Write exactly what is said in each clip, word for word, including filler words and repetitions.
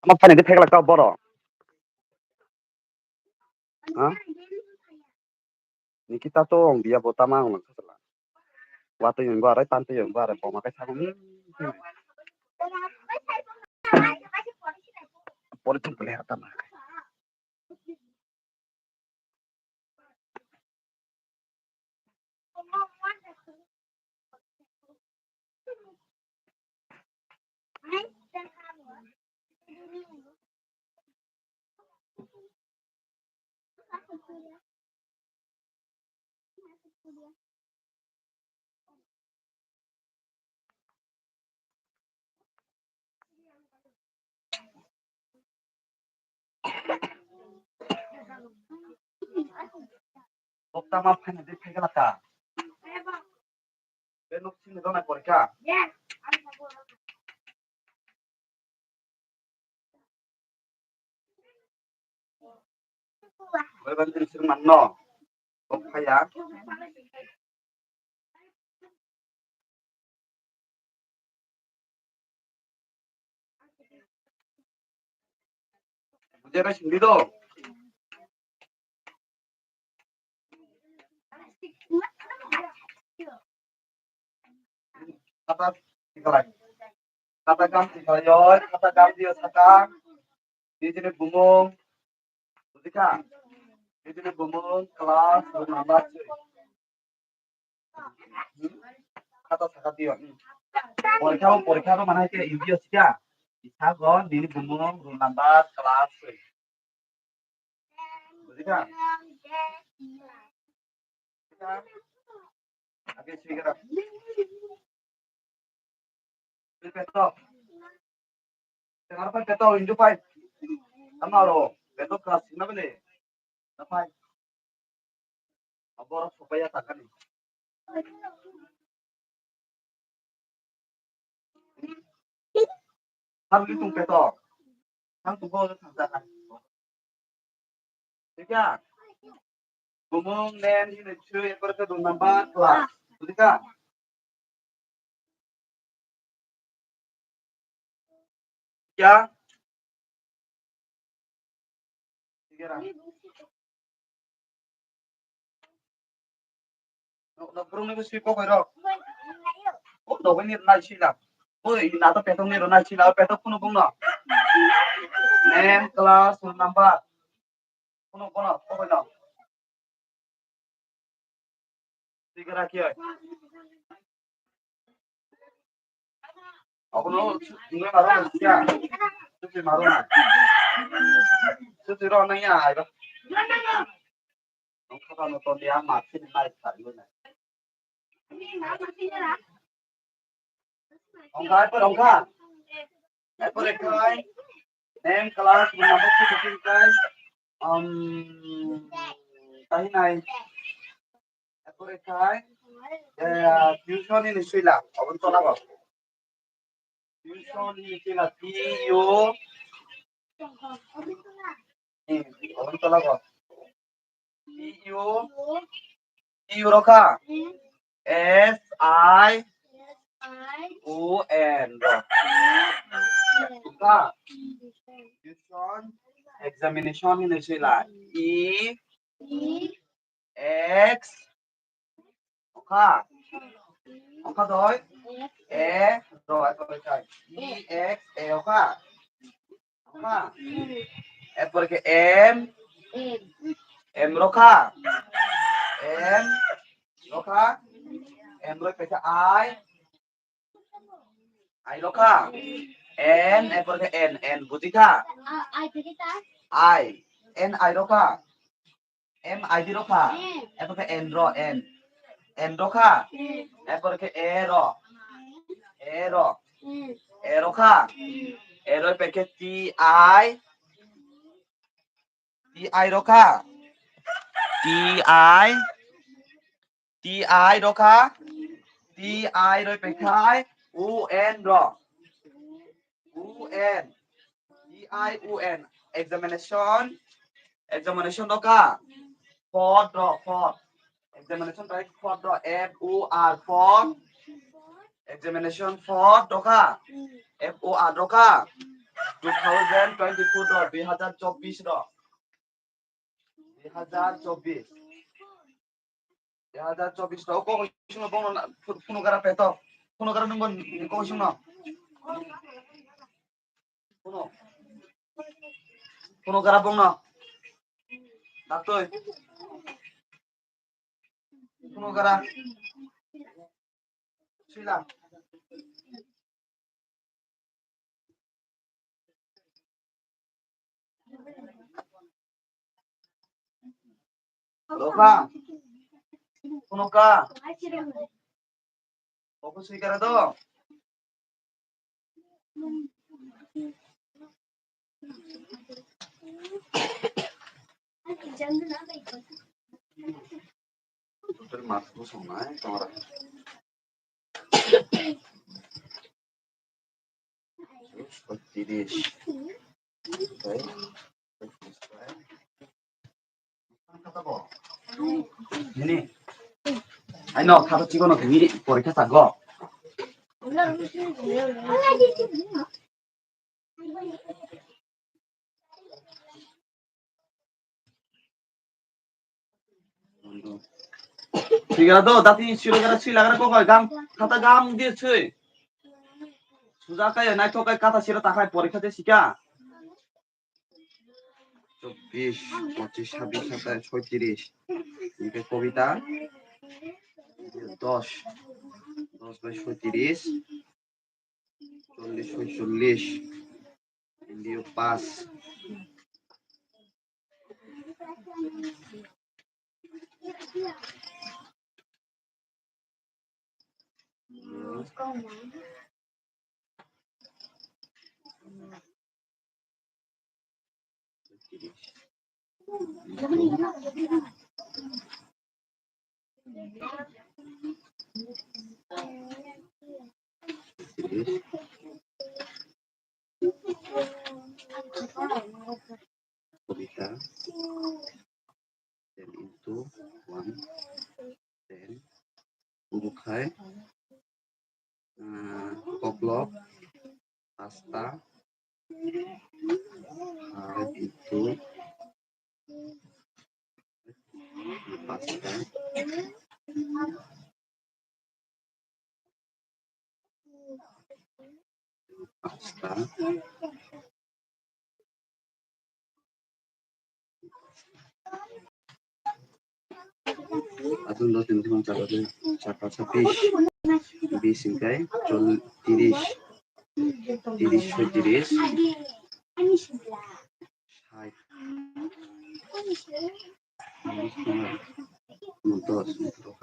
Ama phani de phegla ka boro. Ha? Nikita to ong dia bo tama ong lang khatla. Watwi ong ba rai, tantwi ong ba rai, boma kai thang. Pori thum pele tama. Bokta ma phaina de phegala ka. Be nok sini dona korika. Bai ban tin sir manno. Kok phaya. Bujai bai sindi do. Khata tikalai. Khata kam tikalai oi, khata kam dio saka. Nijini bumung. Bujikha? Nijini bumung, class, roll number. Khata saka dio. Porikha o, porikha o manai ke U P S C ka. Isago nini bumung, roll number, class. Bujikha? Age sigira. Peto. Tengar pa peto indu pai. Amaro peto kelas sina bele. Napai. Abor supaya takani. Harli tung peto. Tang tu go tang jaga. Thik ya? Bumung, name, hini chu, ekor ke dun number, class. Bujikha? Kya? Thik ya? Nok, nok, burung ni bisi kok ero. Oh, dogoi ni nai sila. Oi, na to petok ni ro nai sila, petok kuno bung no. Name, class, roll number. Kuno bono, kok ero. Thik ya, kya? Abono nungwi maro na siya. Suti maro na. Suti ro nang ya ai ba. Nong kha no to dia ma sin nai sa yo na. Ongkha, ai por ongkha. Ai por ekhai. Name, class, number two fifteen kai. Um, tahi nai. Ekore khai, eh, tuition ni sila, obon tola bo. Tuition ni sila, T U, hmm, obon tola bo. T U, T U rokha. S I O N ro. Ka. Tuition, examination ni sila, E X, okha. Okha doi. E, doi, doi, doi. E X A okha. Okha. Erpore ke M. M rokha. M rokha. M roi paisa I. I rokha. N, erpore ke N, N bujikha. I, N I rokha. M I D rokha. Erpore ke N ro, N. N rokha. Erpore ke A ro. A ro. A rokha. A roi paisa T I. T I rokha. T I. T I rokha. T I roi paisa O N ro. O N. T I O N. Examination. Examination rokha. Fort ro, fort. Examination tai fort ro. F O R, fort. Examination fort rokha. F O R rokha. Two thousand twenty-four ro, dui hazar chobbish ro. Dui hazar chobbish. Dui hazar chobbish ro. Kok sung no bong no, phunu gara peto. Phunu gara nung bon kok sung no. Phunu. Phunu gara bong no. Daktoi. Phunu gara. Sila. Doka. Phunu ka. Opo sui kara do. Doktor mas bosong nai tongra. Tiris. Nini. Aino khata chikon no thangwi porikha sago. Thik ase do, dati siro gara sui lagara kok gam, khata gam di sui. Suja kai, naithok kai, kata siro takhai porikha de sika. Chobbish, pochish, sabbish, satais, soitiris. Hingke kobita dos, dos bai soitiris. Chollish, soicholish. Indio pas. Kobita. Ten into one, ten. Bubukhai. Ah, koklop, pasta, ah, itu, pasta, pasta. Atun dos din thang chapa de, chapa chapis, bis hingkai chol-, tiris, tiris, soitiris, sait, dos, dos,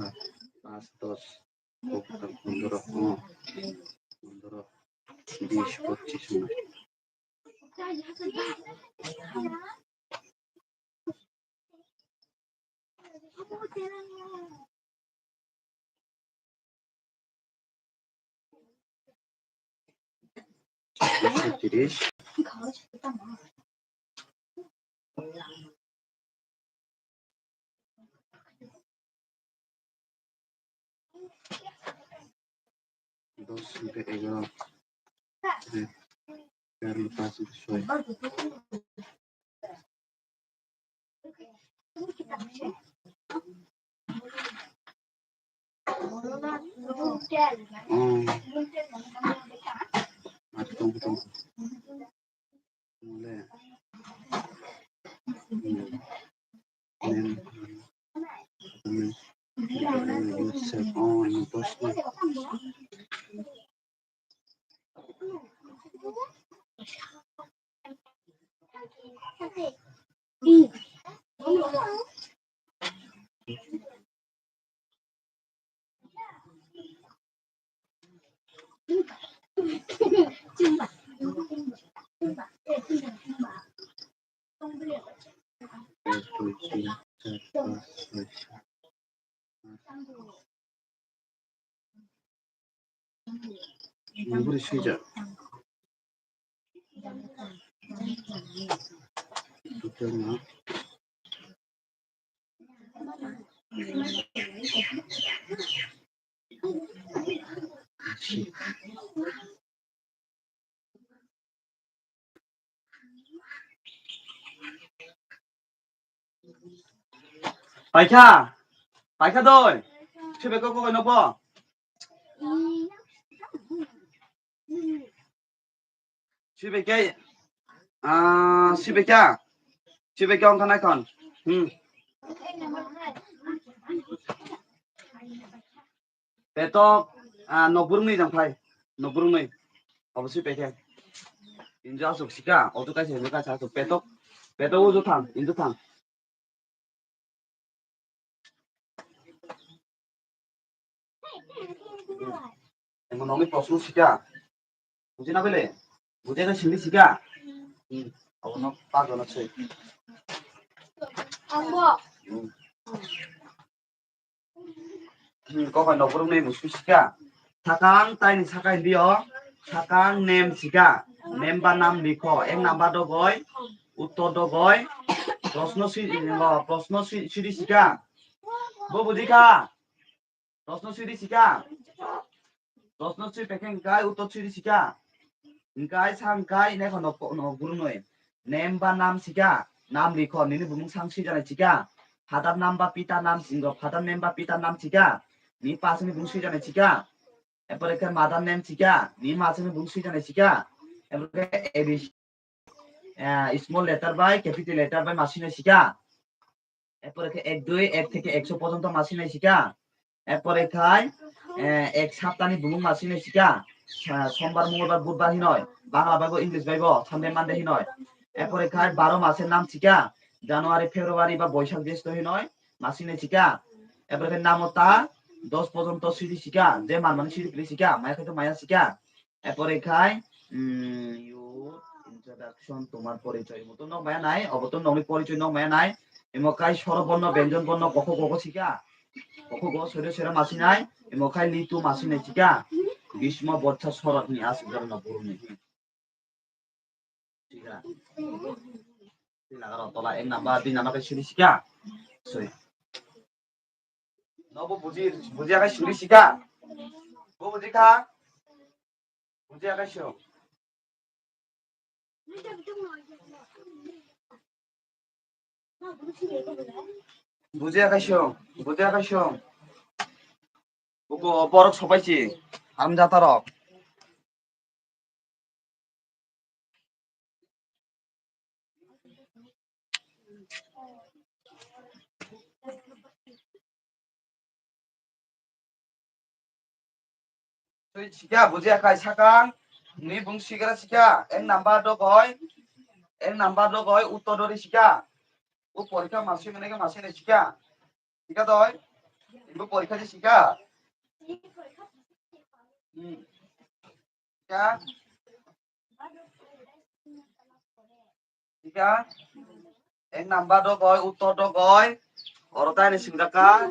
pas, dos, pondoro, pondoro, bis, pochis. Dos hingke egaroh, eh, egaroh, pas hingke soi. Oh. Atong, atong. Mole. Hmm. Mem. Hmm. Yusuf. Oh, ini bos ni. Nangkuri swijak. Buphang no. Paikha, paikha doi. Sibe ko ko no bo. Sibe ke, ah, sibe kya? Sibe kya ongkha nai kon? Hmm. Petok, ah, nokburungni jang phai. Nokburungni. Obo si pekhe. Injo asuk sika, otu kaisa, injo kaisa asuk. Petok, petok uju thang, injo thang. Emo nokni prosno sika. Buji na bele? Buji na simi sika. Hmm. Abo no pa jono sei. Ang bo. Hmm. Hmm, kokoi nokborok ni musu sika. Sakang tai ni sakai dio. Sakang nem sika. Nem ba nam likho. Ek number dogoi. Uttor dogoi. Prosno si, prosno si, siri sika. Bo buji kha. Prosno siri sika. Prosno siri pekhe hingkai uttor siri sika. Hingkai sa hingkai nekho no, no gurunoi. Nem ba nam sika. Nam likho nini bumung sang swi janai sika. Father nam ba pita nam singo. Father nem ba pita nam sika. Ni pasni bumung swi janai sika. Epore khe mother nem sika. Ni masni bumung swi janai sika. Epore khe A B C. Eh, small letter bai capital letter bai maswi nai sika. Epore khe ek dui, ek theke ekso porjonto maswi nai sika. Epore khai, eh, ek saptani bumung maswi nai sika. Sa-, sombar, mongolbar, budbar hinoi. Bangla bai bo, English bai bo, Sunday, Monday hinoi. Epore khai baro maser nam sika. January, February ba Boishak, Jesto hinoi. Maswi nai sika. Epore khai namo ta dos porjonto siri sika. Je man mani siri pili sika. Maya khai to maya sika. Epore khai, mm, your introduction, tomar porichoy. Imo to nok maya nai, obo to nokni porichoy nok maya nai. Imo khai soro borno, benjon borno, gokho gokho sika. Gokho gokho sero sero maswi nai. Imo khai litu maswi nai sika. Bismo borsa sorot ni aswk jora no burung ni. Sika. Twi laga rok tola ek number, dui number khai suri sika. Sorry. Nobo buji, buji akai suri sika. Bo buji kha. Buji akai sio. Buji akai sio. Buji akai sio. Buko borok sopai si. Haram jata rok. Twi sika bujiya khai sakang ni bung sigra sika ek number dogoi, ek number dogoi uttor dori sika. U porikha masui mene ke masui ne sika. Sika doi. Ibu porikha di sika. Hmm. Sika. Sika. Ek number dogoi, uttor dogoi. Oro tai ni singjaka.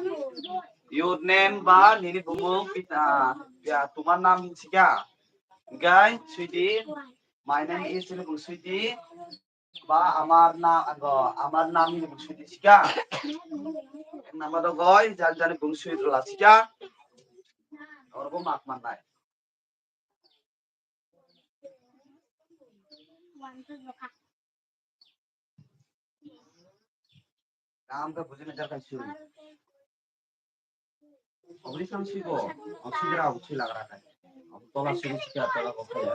Your name ba nini bumung pita. Ya, tumar nam sika. Gai, sweetie. My name is nini bumung sweetie. Ba amar na, ago, amar nam ni bung sui di sika. Ek number dogoi, jani jani bung sui la sika. Oro bo mak man nai. Kam ka buji na jaka sui. Obri sam sigo, ang sigra, ang silagra kai. Tola suri sika, tola ko kai.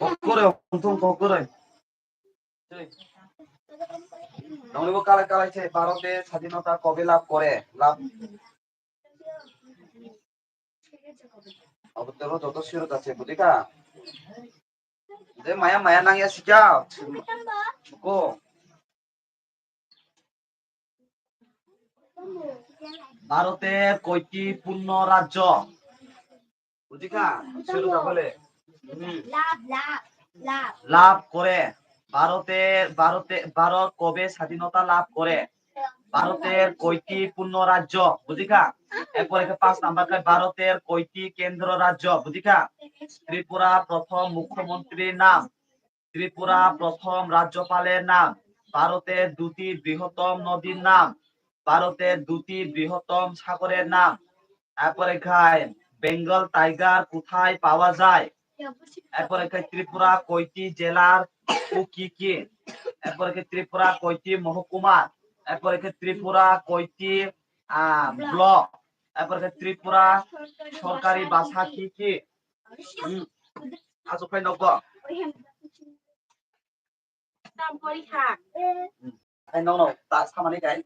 Kokore, untung kokore. Nongni bo kalai kalai se, Bharote sadhinota kobe labh kore, labh. Abo tebo joto sirota se, bujikha? Je maya maya nangya sikya. Ko. ভারতের কয়টি পূর্ণ রাজ্য? বুঝিকা? শুরু তা বলে। হুম। লাভ, লাভ, লাভ। লাভ করে। ভারতের, ভারতে, ভারত কবে স্বাধীনতা লাভ করে? ভারতের কয়টি পূর্ণ রাজ্য? বুঝিকা? এরপরে পাঁচ নাম্বার, ভারতের কয়টি কেন্দ্র রাজ্য? বুঝিকা? ত্রিপুরা প্রথম মুখ্যমন্ত্রীর নাম। ত্রিপুরা প্রথম রাজ্যপালের নাম। ভারতের দুটি বৃহত্তম নদীর নাম। ভারতের দুটি বৃহত্তম সাগরের নাম। এরপরে খায়, বেঙ্গল টাইগার কোথায় পাওয়া যায়? এরপরে কি ত্রিপুরা কয়টি জেলার ও কি কি? এরপরে কি ত্রিপুরা কয়টি মহকুমা? এরপরে কি ত্রিপুরা কয়টি, আহ, ব্লক? এরপরে কি ত্রিপুরা সরকারি ভাষা কি কি? Hmm. Aso kai nokbo. Tam pori kha. Hmm. Ai no no, ta samani kai.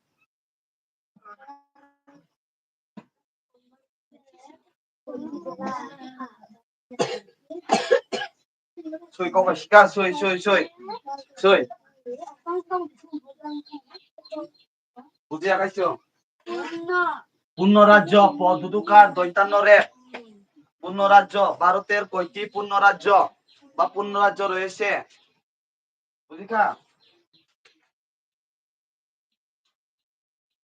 Sui kok sika, sui, sui, sui. Sui. Bujiya kaiso. পূর্ণ রাজ্য, প দুদুকার দন্ত্য ন রে। পূর্ণ রাজ্য, ভারতের কয়টি পূর্ণ রাজ্য বা পূর্ণ রাজ্য রয়েছে? বুঝিকা?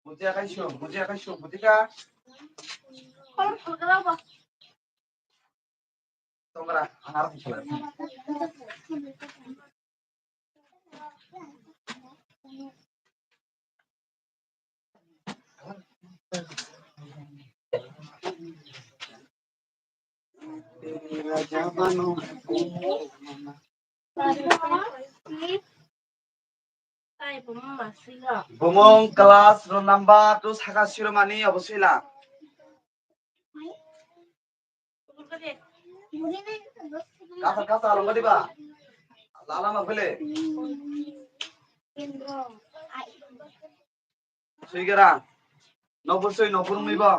বুঝিয়া খাইছো, বুঝিয়া খাইছো, বুঝিকা? তোমরা আমার পিছনে। Bumung class roll number two saka siromani obo sila. Kasa kasa along diba? Lala ma bele. Suigera. Nokbo sui nokbo rungni bo.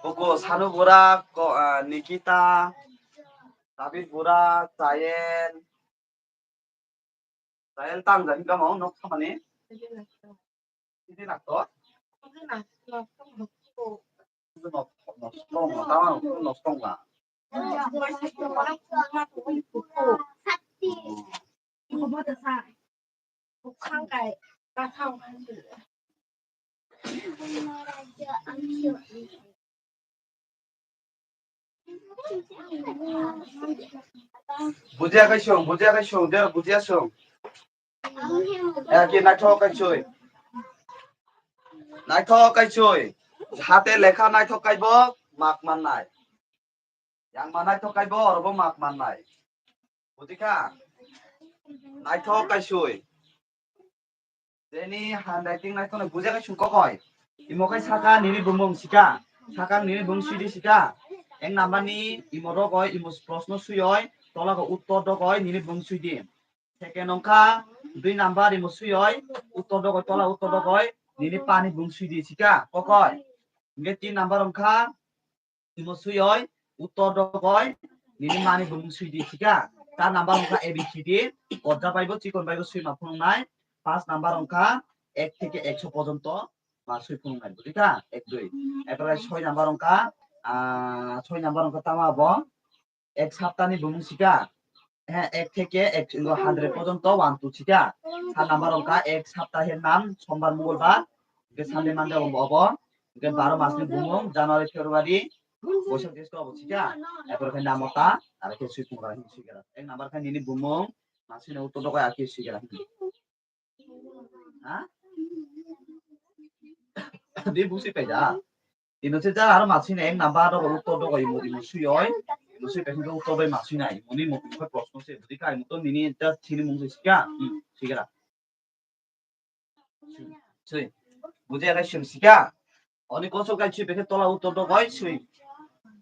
Koko Sanu Bura, ko, ah, Nikita, David Bura, Chayel. Chayel tang jani kamo nok samani. Hindi nakto. Hindi nakto. Hindi nakto. Hindi nakto. Tama nakto nakto nga. Sakti. Bukhang kai, bathang. Bujiya kai song, bujiya kai song, der bujiya song. Eki naithok kai soi. Naithok kai soi. Hate lekha naithok kai bo, mak mannai. Yang ma naithok kai bo, oro bo mak mannai. Buji kha? Naithok kai sui. Jeni handwriting naithok nai buji kai sui kokoi. Imo kai saka nini bumung sika. Saka nini bumung sui di sika. Ek number ni imo rogoi, imo proshno sui oi, tola go uttor dogoi nini bumung sui di. Second ongkha dui number imo sui oi, uttor dogoi, tola uttor dogoi, nini pani bumung sui di sika, kokoi. Hingke tin number ongkha, imo sui oi, uttor dogoi, nini mani bumung sui di sika. Char number ongkha A B C D, kodra bai bo, chikon bai bo sui ma phunuk nai. Panch number ongkha ek theke ekso porjonto ma sui phunuk nai, buji kha? Ek, dui. Erpore soi number ongkha, ah, soi number ongkha tama bo, ek saptani bumung sika, he, ek theke ek, hundred porjonto one two sika. Sat number ongkha ek saptaher nam, sombar, mongolbar, hingke Sunday, Monday obo, obo. Hingke baro masni bumung, January, February, Boishak, Jyeshtho obo sika. Erpore khe namo ta, aro khe sui phungra hing sui kera. Ek number khe nini bumung, masini uttor dogoi ake sui kera. Ha? Di busi paida. Ino se ja aro masini ek number do uttor do imo imo sui oi. Imo sui paida uttor bai masini ai. Moni mo ko proshno se budi kai mo to nini ta chini mung se sika. Hmm, sikera. Sui. Buji akai sui sika. Oni koso kai sui paida tola uttor do goi sui.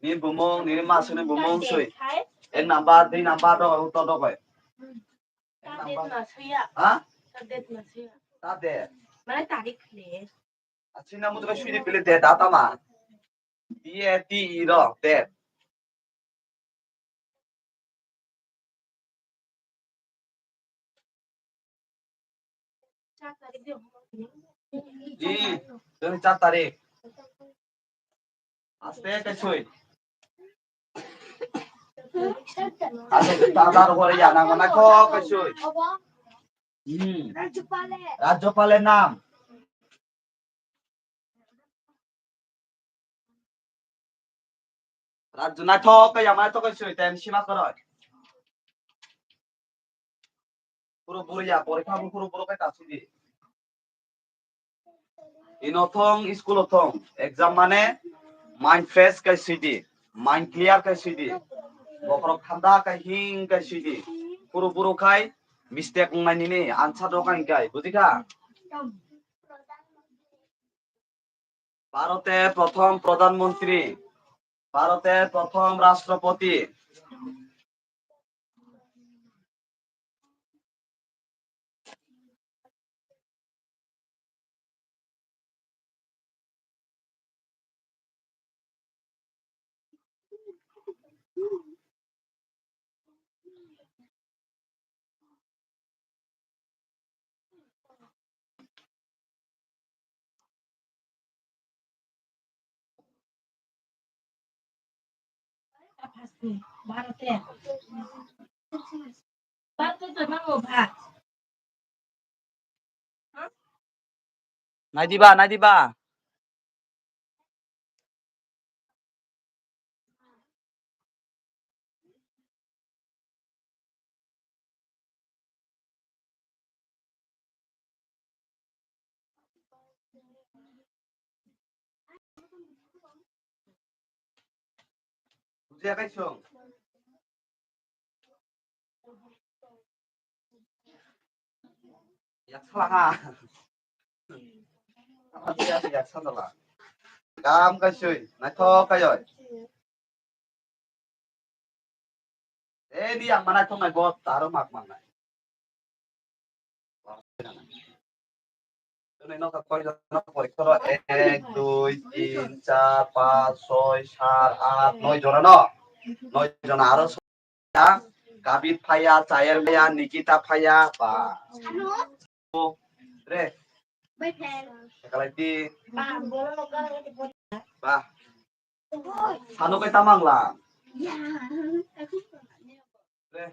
Ni bumung, ni masini bumung sui. Ek number, dui number do uttor do goi. Ta date ma suya. Ha? Ta date ma suya. Ta date. Mane tarik le. Asina mutu ka sui di pele date data ma. D A T E ro date. Char tarik de. Ji, dun char tarik. Aste kai sui. Aste ta ta ro ya na na ko kai sui. Hmm. Rajyapal er naam. Rajya naithok kai ya naithok kai sui ten sima koroi. Puro puro ya porikha bo puro puro kai ta sui di. Ino thong, school o thong. Exam mane mind fresh kai sui di. Mind clear khai sidi. Bokhorok thanda khai hing khai sidi. Puru puru khai mistake wngnai nini answer rok khai khai. Bujikha? ভারতের প্রথম প্রধানমন্ত্রী, ভারতের প্রথম রাষ্ট্রপতি। Nai diba, nai diba. Bujiya kaichung. Yaksala ha. Yaksala. Kam kaichung, naithok kaioi. Ei, di ang manai tongnai bo, taro mak manai. Twnwi nokha koi jona porikha rw, ek, dui, tin, char, panch, choi, sat, aat, noi jona no? Noi jona aro so-, ya, Kabit phaiya, Chayel phaiya, Nikita phaiya, ba. Re. Ekalai di. Ba. Sano kai tamang la. Re.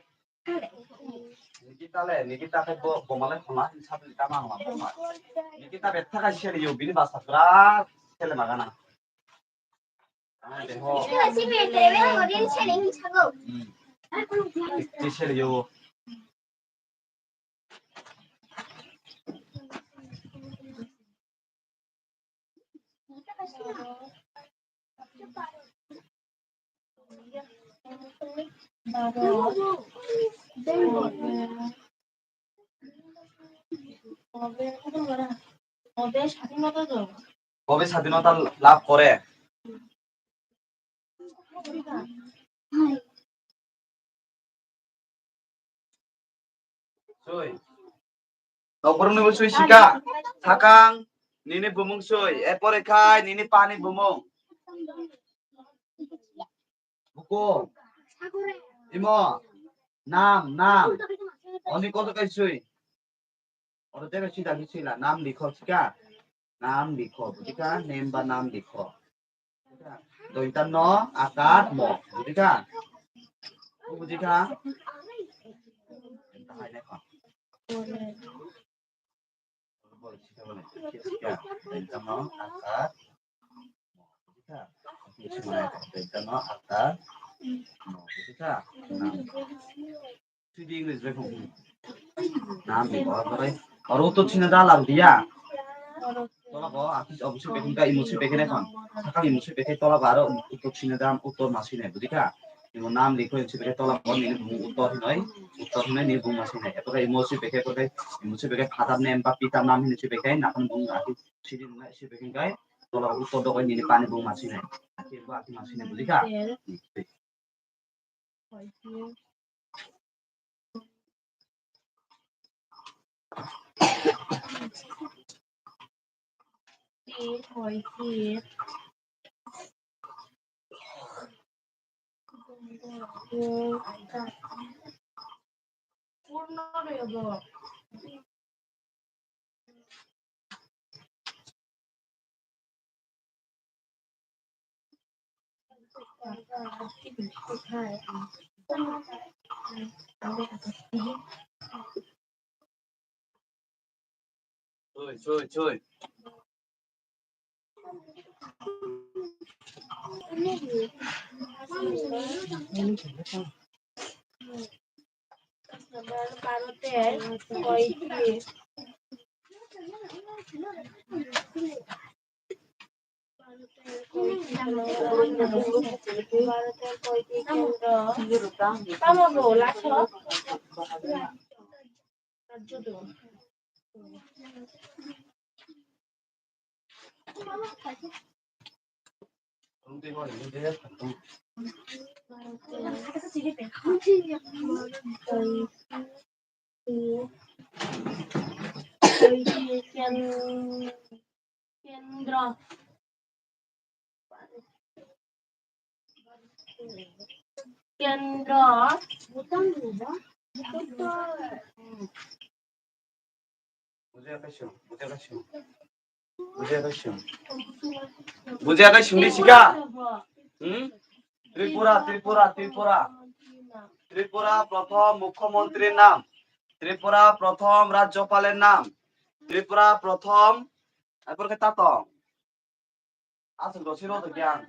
Nikita le, Nikita kai bo, bo malai khona, sabni tamang la, bo ma. Nikita betha kai seli yo, bini basa gra, seli magana. Ah, deho. Hmm. Ti seli yo. কবে স্বাধীনতা লাভ করে? Sui. Nokborok ni bo sui sika. Sakang nini bumung sui. Erpore khai nini pani bumung. Buko. Imo. Nam, nam. Oni koto kai sui. Oro tei sida ni sila nam likho sika. Nam likho, bujikha, nem ba nam likho. Doita no akar mo, bujikha? Bujikha? Doita no akar mo, bujikha? Doita no akar mo, bujikha? Nam. Sidi English bai phung. Nam ni bor bor. Oro to china da lam dia. Tola bo, aki, obo se bekhung ka, imo se bekhe ne khon. Sakang imo se bekhe tola bo aro uttor china da, uttor ma sine, bujikha? Imo nam likho imo se bekhe tola bo, nini bumung uttor hinoi, uttor hinoi nini bumung ma sine. Epore imo se bekhe, epore imo se bekhe father name ba pita nam hinoi se bekhe, nakhon bumung aki sidi nunga se bekhe kai, tola bo uttor dogoi nini pani bumung ma sine. Aki bo aki ma sine, bujikha? Choi, choi, choi. ভারতের কয়টি কেন্দ্র? Tamo bo, laso? রাজ্য তো। কেন্দ্র। কেন্দ্র। বুঝে পাইছো? বুঝে পাইছো? বুঝে পাইছো? বুঝে পাইছো? হুম? ত্রিপুরা, ত্রিপুরা, ত্রিপুরা। ত্রিপুরা প্রথম মুখ্যমন্ত্রীর নাম। ত্রিপুরা প্রথম রাজ্যপালের নাম। ত্রিপুরা প্রথম, এরপর কে তাতং। Aswk rw siro to giyan.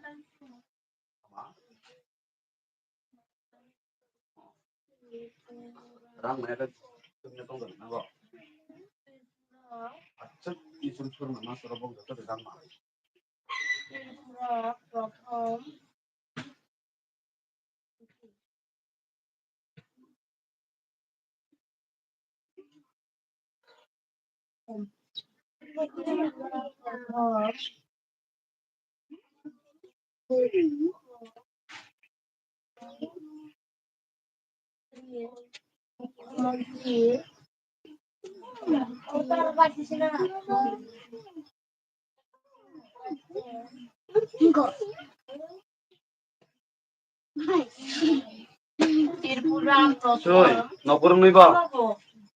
Rang mane ta tumne tong tong nango. Achuk isur sur mama soro bong joto de rang ma. Tripura প্রথম Soi, nokor nui ba?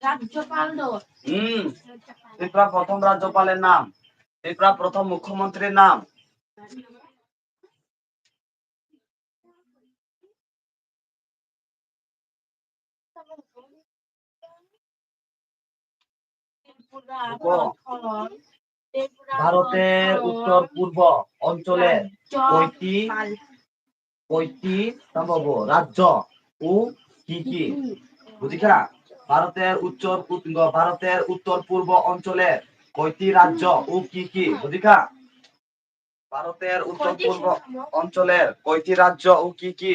রাজ্যপাল do. Hmm. ত্রিপুরা প্রথম রাজ্যপালের নাম। ত্রিপুরা প্রথম মুখ্যমন্ত্রীর নাম। ত্রিপুরা প্রথম, ত্রিপুরা ভারতের প্রথম উত্তর পূর্ব অঞ্চলের রাজ্য কয়টি, পাল- কয়টি, tamo bo, রাজ্য ও কি কি? বুঝিখা? ভারতের উত্তর পূর্ব, ভারতের উত্তর পূর্ব অঞ্চলের কয়টি রাজ্য ও কি কি? বুঝিখা? ভারতের উত্তর পূর্ব অঞ্চলের কয়টি রাজ্য ও কি কি?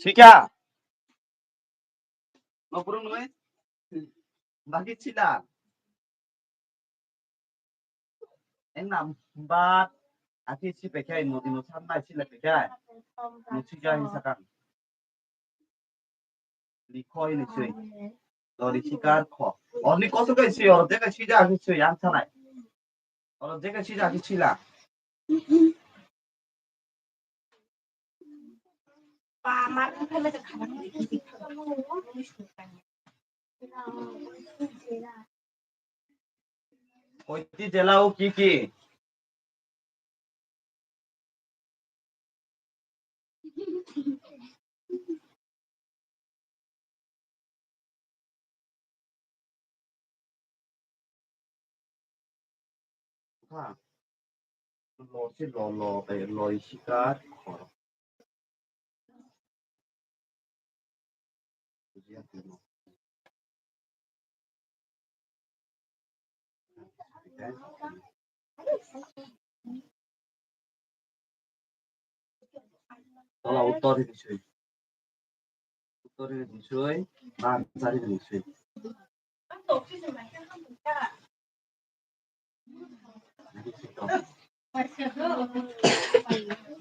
Sikha. Nokuru nui. Bagi sila. Enam bat. Aki si pekai mo ino sanai sila pekai. Mo sija hin sakang. Likho hini swi. Lori sikar kho. Oni koso kai swi, oro jeka sija hini swi, ang sanai. Oro jeka sija hini sila. কয়টি জেলা ও কি কি? Ha. Lo si lo lo, eh, lo i sikar khor. Tola uttor hini swi. Uttor hini swi, ba answer hini swi.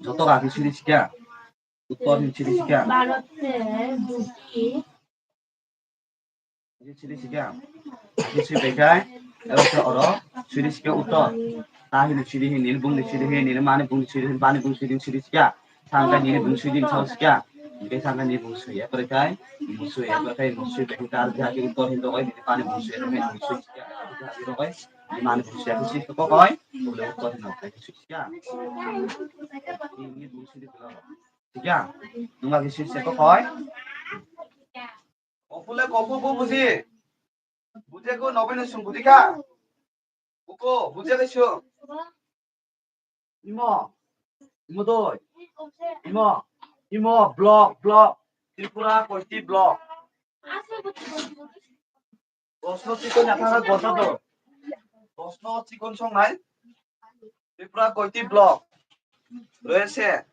Joto ragi siri sikha. Uttor ni siri sikha. Bharat se duti. Siri sikha. Siri sikha. Ero se oro siri sikha uttor. Ta hini siri hini, bung ni siri hini, mani bung siri hini, bani bung siri siri sikha. Sangka nini bung sui din sao sikha. Hingke sangka nini bung sui, epore kai, bung sui, epore kai, bung sui, bung kar jati uttor hin rogoi, nini pani bung sui, rogoi, bung sui sikha. Rogoi. Imani busia khe swi kok hoi. Bole kok hoi na khe swi kya. Ini busi di kula. Kya. Nunga khe swi kok hoi. Kopule kopu bu busi. Buje ko nobene sung budi kha. Uko buje khe sung. Imo. Imo doi. Imo. Imo block, block. Tripura koiti block. Proshno chikon ya thangkha gorta do. Proshno chikon songnai. Tripura koiti block royese.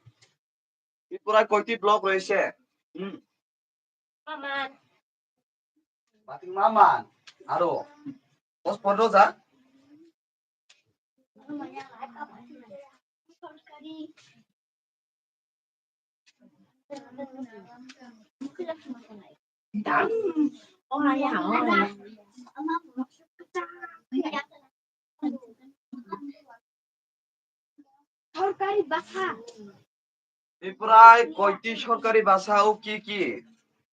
Tripura koiti block royese. Hmm. Maman. Bating maman. Aro. Dos pondro ja. Sorkari basa. Tripura koiti sorkari basa o ki ki?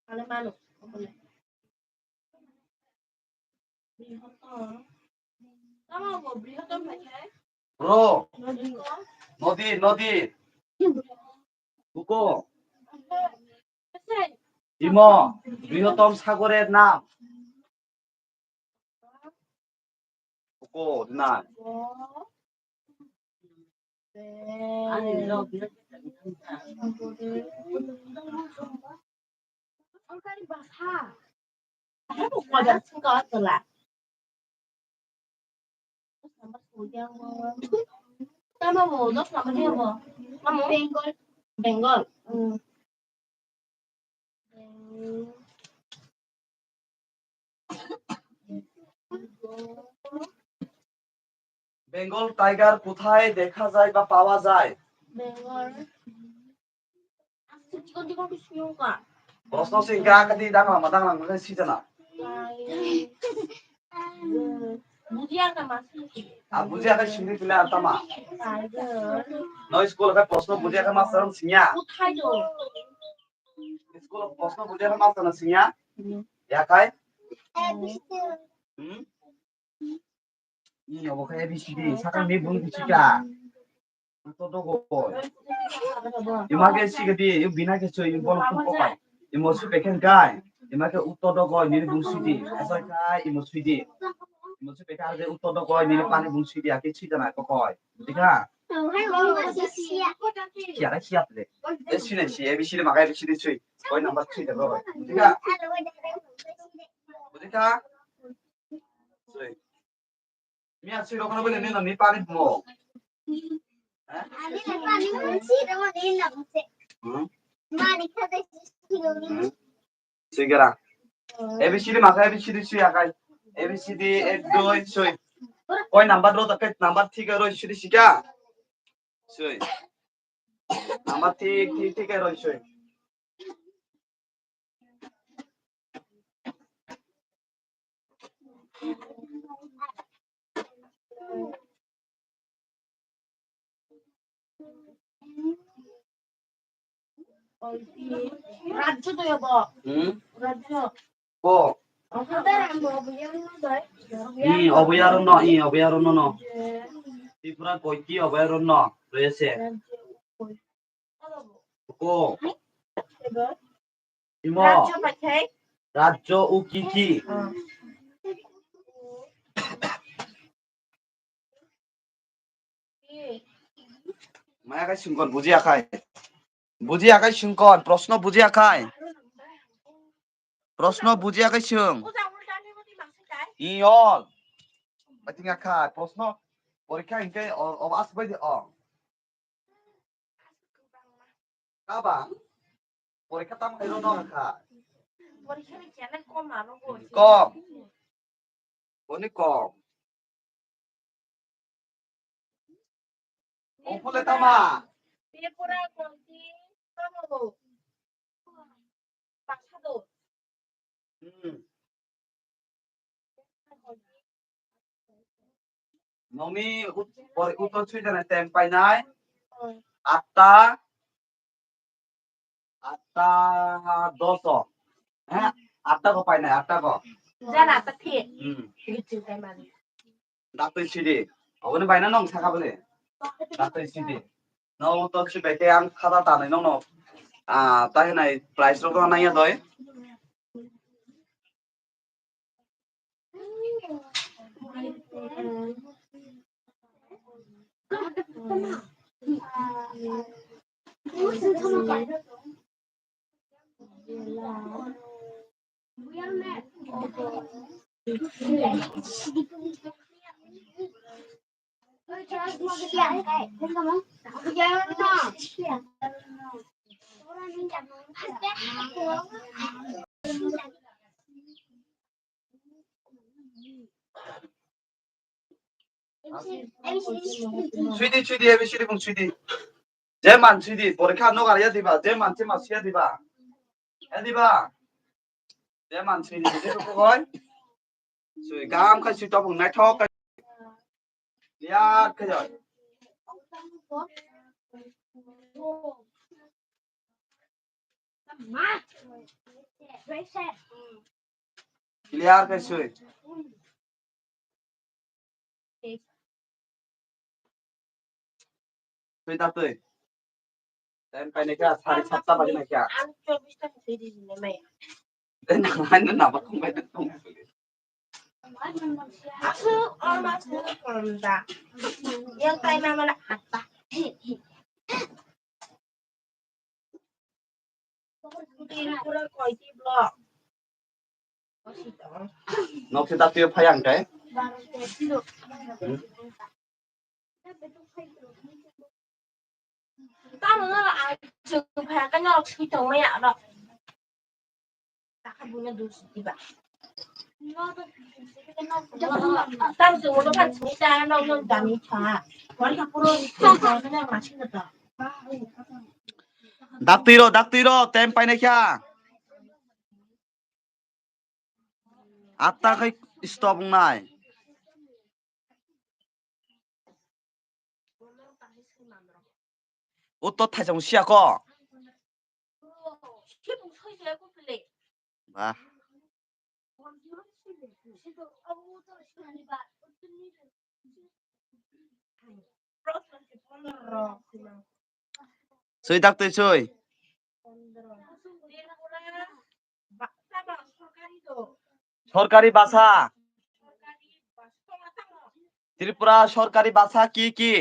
Ano mano. Tamo bo brihotom hai hai. Bro. Nodi ko. Nodi, nodi. Buko. Imo, brihotom sagore nam. Buko, nam. Sorkari basa. Tamo bo, dos number ni abo. Tamo? Bengal. Bengal. Hmm. Bengal tiger কোথায় দেখা যায় বা পাওয়া যায়? Bengal. Proshno singkha kati dang lama dang lama khe sijana. Bujiya ka mas. A bujiya khe singdi pila tama. No school khe proshno bujiya khe master singya. School proshno bujiya khe master singya. Ya khai? Hmm? Ni obo khe A B C D, sakang ni bung bichika. Uttor dogo. Ima khe sikha di, bina khe soi, bol phung kokai. Imo sui pekhen kai. Ima khe uttor dogo, nini bung sui di. Asai kai, imo sui di. Imo sui pekhen je uttor dogo, nini pani bung sui di, akhe sui jana kokoi. Dikha? Siya, siya ple. E sui nai si, A B C D makai A B C D sui. Koi number sui da kokoi. Dikha? Dikha? Sui. Miya sui rokno bole nino ni pani mo. Ani pani mo si ro ni na mo se. Hmm? Mani kha de si ro ni. Hmm. Sui gara. A B C D makai A B C D sui akai. A B C D ek doi sui. Koi number ro ta kai number thik ro sui di sika. Sui. Number thik thik thik ro sui. Rajyo to yobo. Hmm? Rajyo. Ko. Obo to ramo obo yang no dai. Hmm, obo yaro no, i obo yaro no no. Tripura koiti obo yaro no, rese. Ko. Imo. Rajyo paithai. Rajyo o ki ki? Maya kai sungkon bujiya khai. Bujiya khai sungkon, proshno bujiya khai. Proshno bujiya khai sung. Iyol. Batinga khai, proshno porikha hingke o, o asbai di o. Kabang? Porikha tam khairo no kha. Porikha ni kena kom aro bo. Kom. Boni kom. Opule tama. Pepura konti tamo bo. Paksa do. Hmm. Nokni ut-, pori-, uttor sui jana time painai. Atta, atta doso. Eh, atta ko painai, atta ko. Jana atta thi. Hmm. Gitu kai mani. Daktwi sidi. Oboni baina nong saka bole. Daktwi sidi. No to si beke ang khata tanai no no. Ah, ta hinai price rok no naiya doi. Sweetie, sweetie, A B C D bung sweetie. Je man sweetie, porikha no gari ya diba, je man se mas ya diba. Ya diba. Je man sweetie, je ko koi. Sui gam khai sui topung naithok khai. Yat khai jai. Clear khai sui. Twi ta twi. Time painai kha, sari satta baji nai kha. Ang chobbish ta twi di jine mai. Tei nang hai no nabak kong bai tong. Aswk o mas no kom da. Yang tai ma mala atta. Tripura koiti block? Nok se daptio phai ang tai. Tamo no ang chwng phai ka nok sui tong maya no. Taka buno dus diba. Tam chwng no phan sui ta nok no dami tha. Wal ka puro ni ka na ma sui ta. Daktwi ro, daktwi ro, tem painai kha. Atta khai stop wngnai. O to thaisong siya ko. Ba. Sui tak tui sui. Sorkari basa. Tripura sorkari basa ki ki?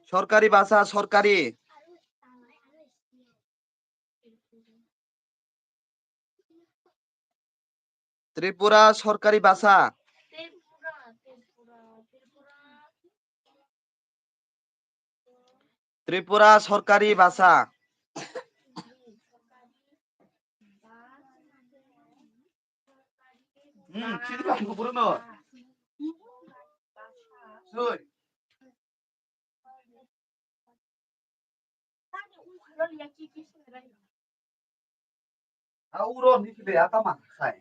Sorkari basa, sorkari. Tripura sorkari basa. Tripura sorkari basa. Hmm, sini kan gubernur. Sui. Auro ni kile atama khai.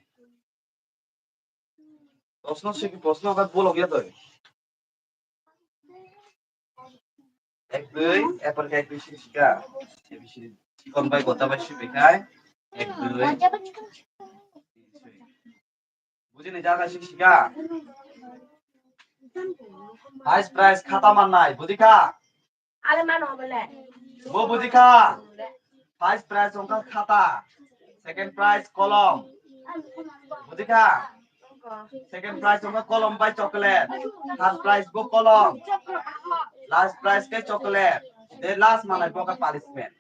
Prosno sigi prosno ka bolok ya toi. Ek dui, apple ka ek dui sigi sika. Sikon bai gota bai sigi kai. Ek dui. Buji ni jaga sigi sika. First prize khata mannai, buji kha? Ale mano bole. Bo buji kha? First prize wngkha khata, second prize kolom. Buji kha? Second prize wngkha kolom bai chocolate. Third prize bo kolom. Last prize khe chocolate. The last manai bo khe punishment.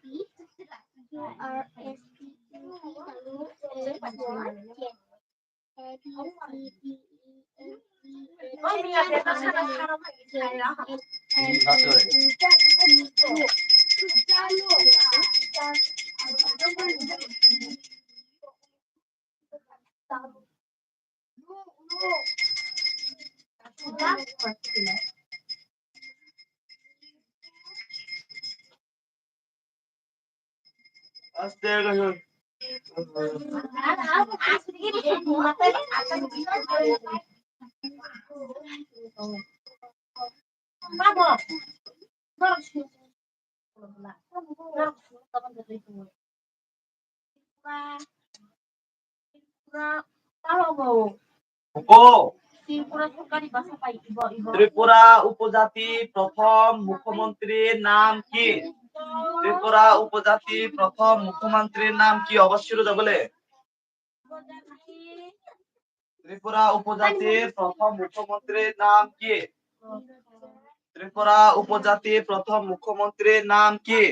Aste khe. Upo. Tripura upojati prothom mukhyamantrir naam ki? Tripura upojati prothom mukhyamantrir naam ki? Obo siro jabole. Tripura upojati prothom mukhyamantrir naam ki? Tripura upojati prothom mukhyamantrir naam ki?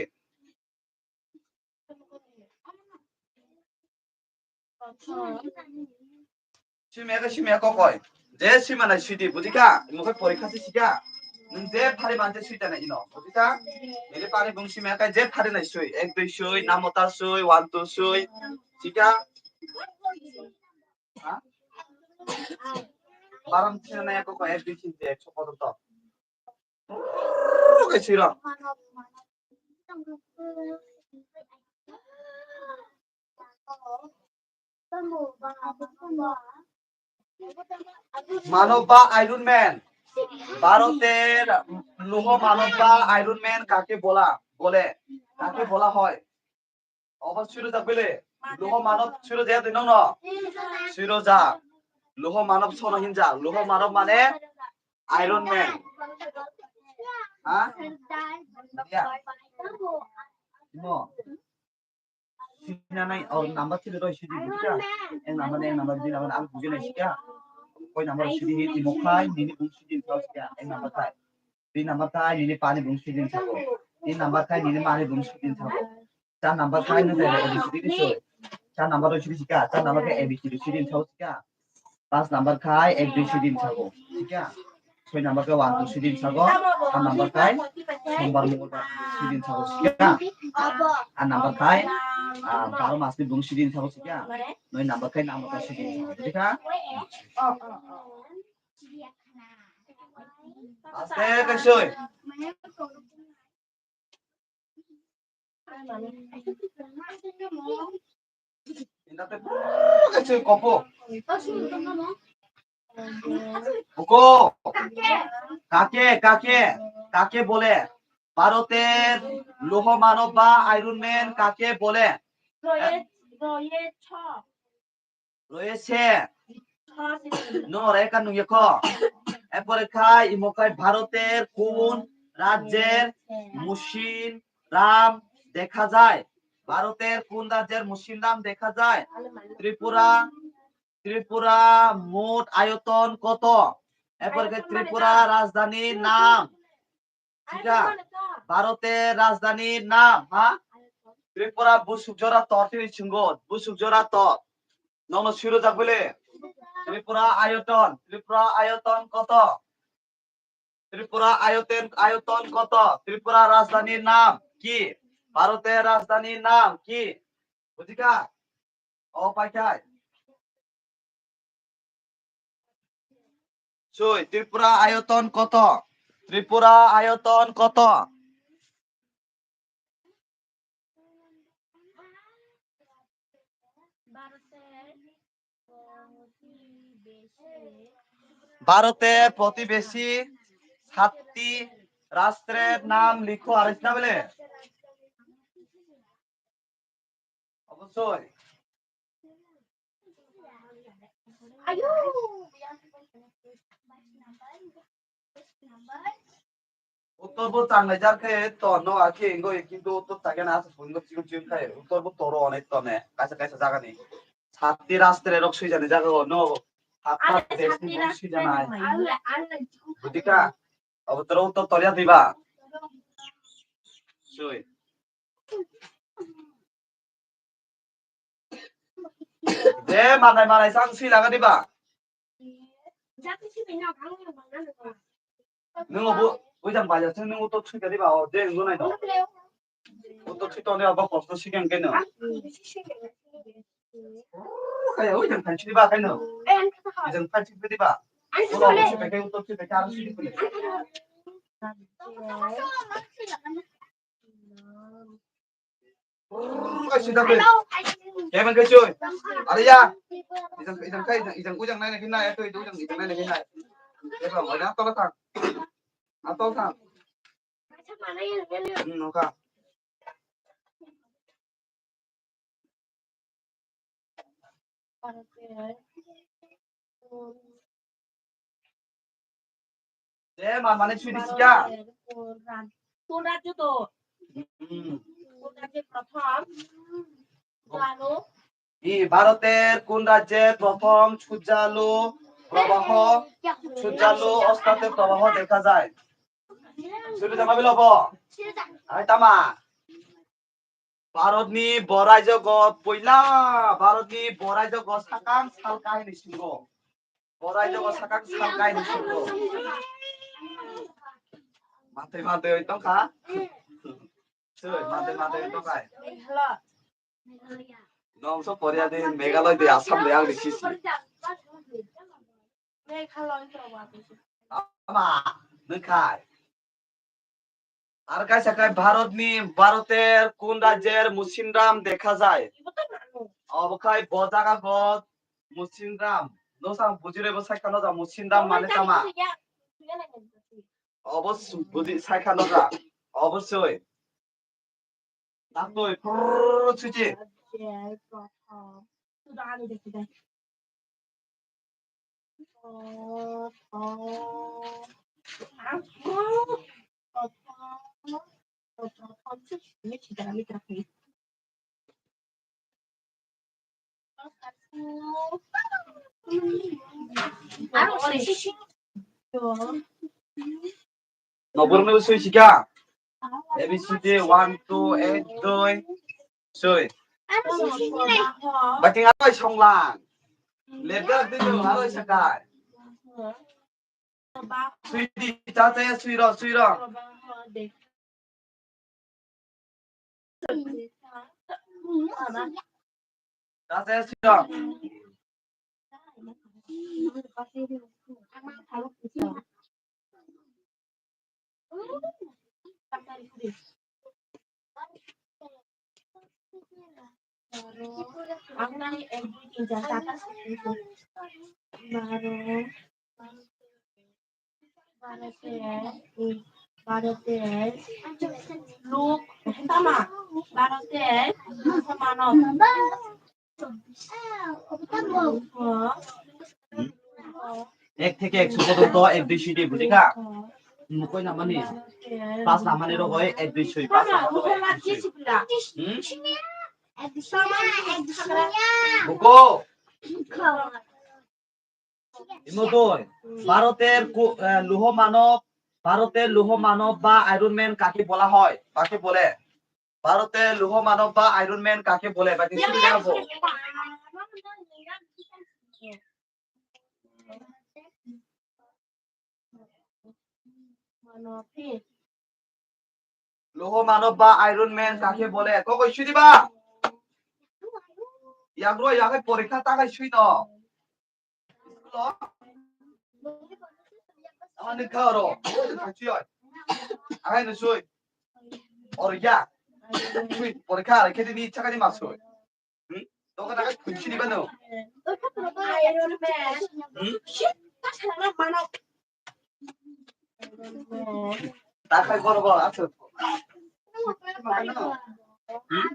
Simya khe simya kok koi. Je sima nai sidi, bujikha? Mokhe porikha se sikha. Nwng je phari mante sui tana ino, bujikha? Nini pani bung simya khe je phari nai sui. Ek dui sui, namota sui, one two sui. Sikha? Ha? Baram sina nai kok koi, ek dui sui, ek so podo to. Khe sira. মানব বা iron man. ভারতের লৌহ মানব বা iron man কাকে বলা, বলে? কাকে বলা হয়? Obo siro jak bile. Lungho manob siro jak de nono. Siro jak. Lungho manob sono hinjak. Lungho manob mane Iron Man. Ha? Ya. Mo. Sina nai, oh, number siri roi siri buja. Ek number, ek number, dui number, ang buja nai sika. Koi number siri hi timo khai, nini bung siri sao sika. Ek number khai. Dui number khai, nini pani bung siri sao. Tin number khai, nini mani bung siri sao. Char number khai no jai A B C D ni soi. Char number roi sidi sika, char number khai A B C D sidi sao sika. Panch number khai ek dui sidi sao sika. Soi number khai one two sidi sao. Aat number khai sombar mongolbar sidi sao sika. Aat number khai, ah, baro mas ni bung sidi sao sika. Noi number khai namo ta sidi sao sika. Aste khai soi. Buko, কাকে, কাকে, কাকে বলে? ভারতের লৌহ মানব বা iron man কাকে বলে? রয়েছে। No, reka nung yako. Epore khai, imo khai ভারতের কোন রাজ্যের মুসিন রাম দেখা যায়? ভারতের কোন রাজ্যের মুসিন রাম দেখা যায়? ত্রিপুরা, ত্রিপুরা মোট আয়তন কত? এরপরে ত্রিপুরা রাজধানীর নাম। Sika, ভারতের রাজধানীর নাম, ha? Tripura busuk jora tor tini chungo, busuk jora tor. Nono siro jak bile. Tripura ayoton, Tripura ayoton koto? Tripura ayoten, ayoton koto? Tripura rajdhanir nam ki? Bharoter rajdhanir nam ki? Bujikha? O paikhai. Soi, Tripura ayoton koto? Tripura ayoton koto? ভারতের প্রতিবেশী সাতটি রাষ্ট্রের নাম লিখো, আর না বলে? অবশ্যই। উত্তর বো চাংলাইজার খে তো ন আখে ইঙ্গো কিন্তু উত্তর থাকে না, আছে বঙ্গ চিকন চিকন খায়। উত্তর বো তরো অনেক তনে, কাছে কাছে জায়গা নেই। সাতটি রাষ্ট্রের রক সুই জানে জায়গা ন, সাতটা দেশ নিয়ে সুই জানায়। বুঝিকা? অবতর উত্তর তরিয়া দিবা। সুই। De manai manai sang si laga diba. Nung obo ujang baja sung nung utok sui diba o de nung nai do. Utok sui tone abo kosto si keng keno. Kaya ujang phansi diba kaino. Ujang phansi diba. Utok sui peke utok sui peke aro sui diba. Ai sida pe. Kemang ke cuy. Are ya. Ijang ijang kai ijang ujang nai nai nai to ujang ijang nai nai nai. Eba wala tola thang. Atol thang. Hmm, oka. ভারতের কোন, যে মা-, মানে ছুটি শিকা? ভারতের কোন রাজ-, কোন রাজ্য তো? হুম। কোন রাজ্যে প্রথম ও। জানো? ই ভারতের কোন রাজ্যে প্রথম সূর্যালো প্রবাহ, সূর্যালো অস্তাতে প্রবাহ দেখা যায়? Suri tama bilo bo. Ai tama. Bharatni bo raijogo poila, Bharatni bo raijogo sakang sal kahini singo. Bo raijogo sakang sal kahini singo. Mantwi mantwi oi tongkha. Soi, mantwi mantwi oi tongkha. Nongso Korea de, Meghalaya de, Assam de, ang de sisi. Ama, nengkhai. Ar kaisa khai Bharatni, Bharoter kun rajyer musinram dekha jai? Obo khai bo jaga go musinram. Nosa bujire bo saikha no ja musinram mane tama. Obo su-, buji saikha no ja. Obosoi. Taktoi, prrrr, suji. Nobor no soi sika. A B C D one, two, eight, doi. Soi. Bating aroi songlang. Letter dino aroi sakai. Sui di, tate sui ro, sui ro. Tate sui ro. Ang nang ek dui tin char pach. Baro. Baro te, baro te, luk, tama, baro te, manob. Ek theke ekso porjonto A B C D bujikha? Mukoi namani, pas namani rogoi A B C, pas namani rogoi A B C. Hmm? Buko. Imo doi, Bharoter ku-, eh, luho manob, Bharoter luho manob ba Iron Man kake bola hoy? Kake bole? Bharoter luho manob ba Iron Man kake bole? Ba kisi bole bo? Luho manob ba Iron Man kake bole? Kokoi sui diba? Yagro yagai porikha tagai sui no. Ani kha oro. Sui oi. Agai no sui. Oro ya. Sui porikha arai khedi ni chakani ma sui. Hmm? Toka naga kunchi di bano. Hmm? Takai boro boro aso. Hmm?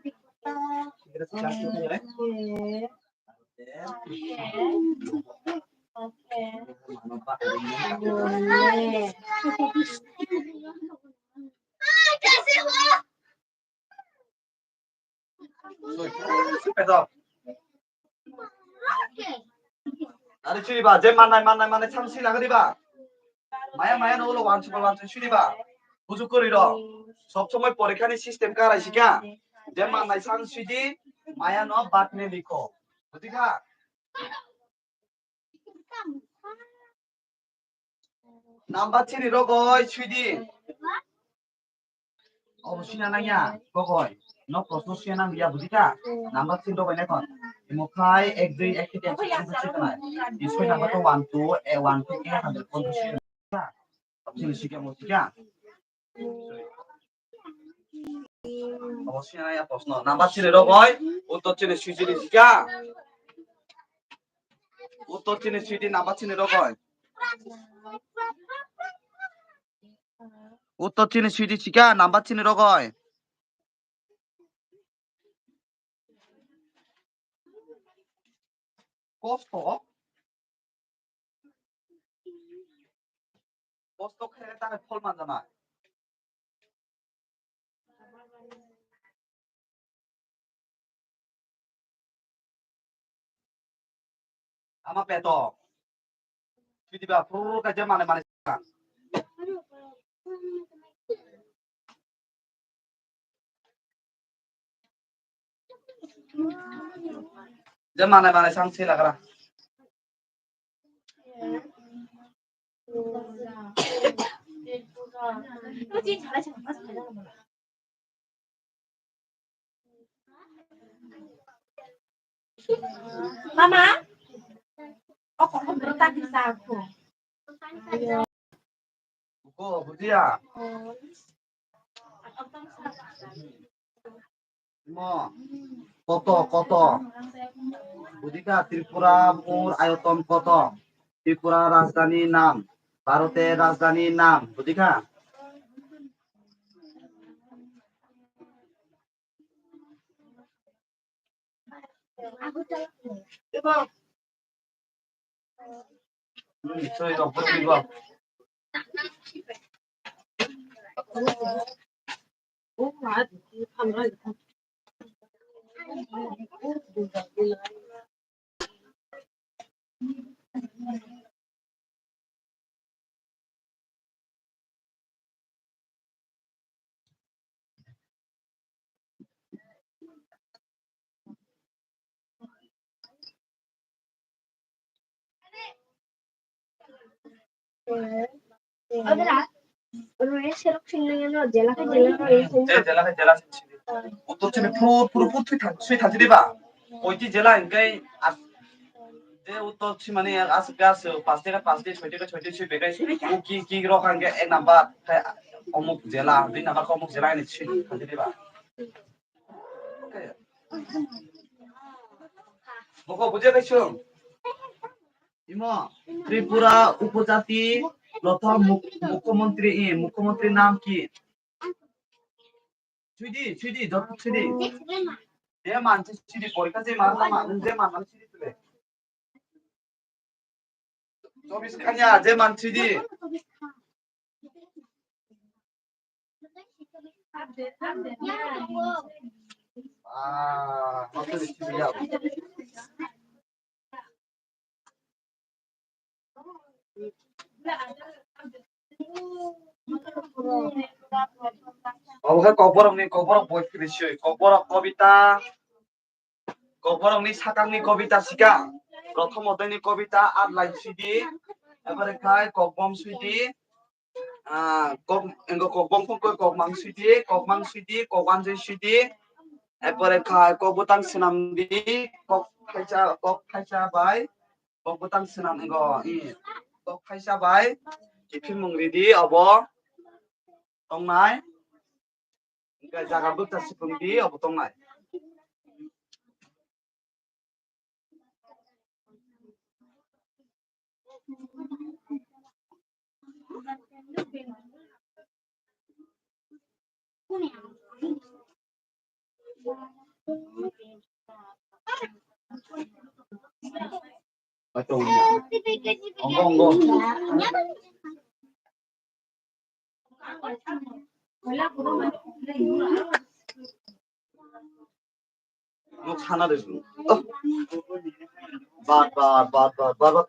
Ari chiri ba, je mannai, mannai, mannai, chang si lagari ba. Maya, maya, no, ulo, wan, chukol, wan, chukol, chiri ba. Buju kori ro. Sob somoi porikha ni system karai sika. Je mannai, chang si di, maya, no, bat ne likho. Buji kha? Number three rogoi sui di. Obo sui na nangya, rogoi. No, proshno sui na nangya, buji kha? Number three rogoi na kon. Imo khai ek dui ek khe ten sui na nai. Sui number to one two, eh, one two, eh, hundred pondro sui na. Sui sui khe mo sui kha? Obo sui na nangya proshno. Number three rogoi, uttor chini sui chini sui kha? Uttor chini sui di number three rogoi. Uttor chini sui di sui kha number three rogoi. Kosto. Kosto khe ta phol manjana. Ama peto. Pitiba phuru kaisa mane mane. Je mane mane sang se lagra. Mama, o kokon bro ta kisa ko. Ko bujiya. Mo, koto, koto. Budikha Tripura mur ayoton koto? Tripura rajdhani nam, Bharote rajdhani nam, budikha? Hmm, sorry, no, sorry, no. Jela khe jela sini. Uttor sini phuru phuru phuru thui thang sui thang sini ba. Oiti jela hingkai as je uttor simani as gas pas teka pas teka soi teka soi teka sui bekai. Ki ki rok hingke ek number khai omuk jela, dui number khe omuk jela ni sui thang sini ba. Boko bujiya kaisu. Imo Tripura upojati prothom muk-, mukhyamantri, i, mukhyamantri nam ki? Sidi, sidi, jot sidi. Je mansi sidi, porikha je man, man, je man, man sidi tule. Chobis khanya, je man sidi. Ah, obo khe kokborokni, kokborok poetry soi, kokborok kobita, kokborokni sakangni kobita sika, prothom odhyayni kobita, at line sidi, ebare khai kokbom sidi, ah, kok, engo kokbom kok, kokmang sidi, kokmang sidi, kokwanjoi sidi, ebare khai kokbwtang swnamdi, kok thaisa, kok thaisa bai, kok bwtang swnam ego, i, kok thaisa bai kiphilmung ridi obo tongnai, hingke jaga bwkha sipung di obo tongnai. Ongko, ongko. Nuk sana de su. Oh. Bat, bat, bat, bat, bat, bat.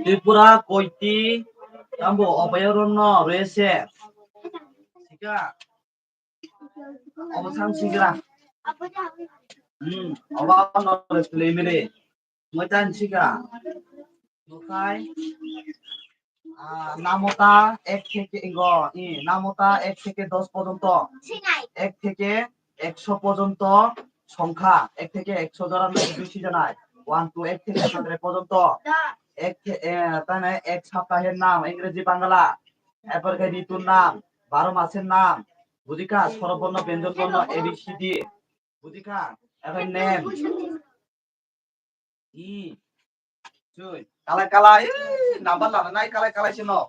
Tripura koiti tambo obayorno rese. Sika. Obo sang sigra. Hmm, obo no rese lemire. Moitan sika. Mokai. আহ, নামতা এক থেকে, ইগো, ই, নামতা এক থেকে দশ পর্যন্ত, এক থেকে একশো পর্যন্ত সংখ্যা, এক থেকে একশো জোড়া বেশি জানায়। One to এক থেকে হান্ড্রেড পর্যন্ত, এক থে-, এ, তাহলে এক সপ্তাহের নাম, ইংরেজি বাংলা, এরপরে ঋতুর নাম, বারো মাসের নাম, বুঝিকা, স্বরবর্ণ, ব্যঞ্জন বর্ণ, এ বি সি ডি, বুঝিকা, এখন নেম, ই, চুই, কালাই কালাই, ই, নাম্বার লানা নাই, কালাই কালাই sino.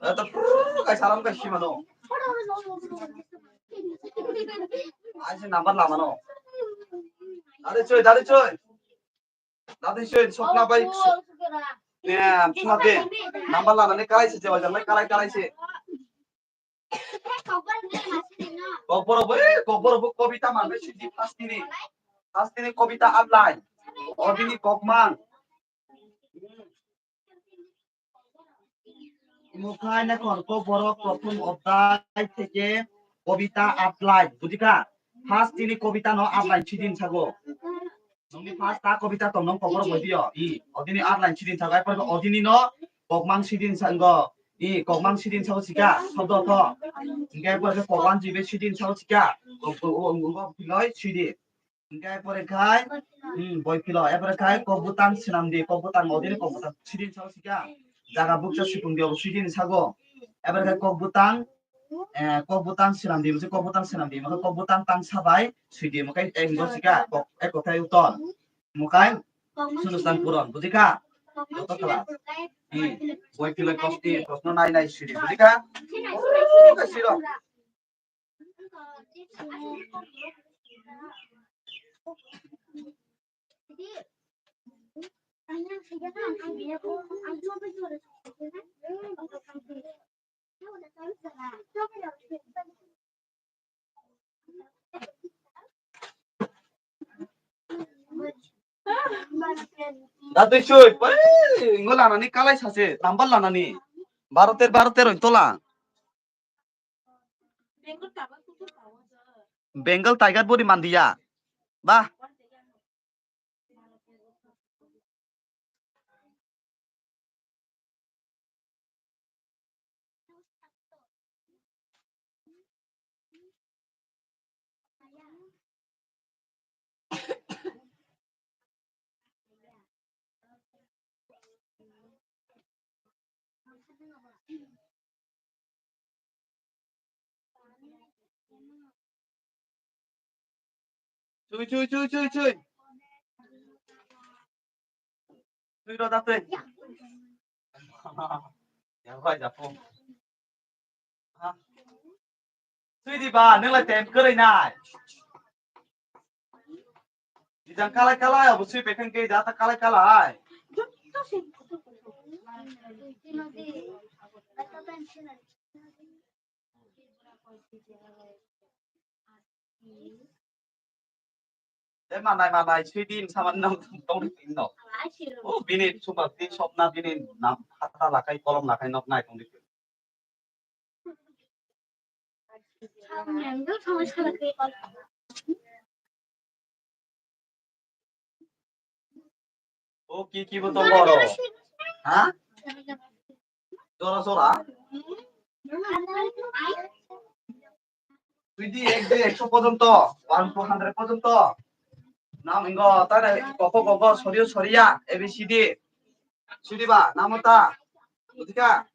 Eto purr kai salam kai sima no. Ai se number lama no. Dade choi, dade choi. Dade choi, sokna bai. Ne, sokna de. Number lana ne kalai se, jawai jalai kalai kalai se. Kokborok bo, eh, kokborok bo kobita manwi sidi first ni. First ni kobita outline. Odini kokmang. Mukhai na kon kokborok prothom odhyay theke kobita outline. Bujikha? First ni kobita no outline sidin sago. Nungni first ta kobita tong nong kokborok bai dio. I, odini outline sidin sago. Ai pore odini no kokmang sidin sango. I, kokmang sidin sago sika, sobdo to. Hingke ai pore kokmang jibe sidin sago sika. Kok, kok, kok, kok, piloi sidi. Hingke ai pore khai, hmm, boi pilo. Ai pore khai kok butang sinam di, kok butang odini kok butang sidin sago sika. Jaga bukcha sipung di obo sidin sago. Ai pore khai kok butang, eh, kok butang sinam di, kok butang sinam di, kok butang tang sabai sidi, mukai ek go sika, kok, ek kothai uton. Mukai Sunusan puron, bujikha? Joto kala. Hmm. Boi piloi kosti, prosno nai nai sidi, bujikha? Oh, kasiro. Datwi sui, pai, ngo lanani kalai sase, number lanani. Baro ter, baro ter tola. Bengal tiger body mandiya. Bah. Chui, chui, chui, chui, chui. Chui ro da tei. Ya bai da po. Ha. Chui di ba, nung lai tem kwrwi nai. Dijang kalai kalai, abo sui pekheng ke jata kalai kalai. Tei manai manai sui din saman nang tong tin no. O bini sumar tin sopna bini nam khata lakai kolom lakai nok nai tong di. O ki ki bo tongo oro? Ha? Jora jora? Twenty, ek, dui, ekso porjonto, one to hundred porjonto. Nam ingo, tare koko koko, sorio soria, A B C D. Sudi ba, namo ta. Butika?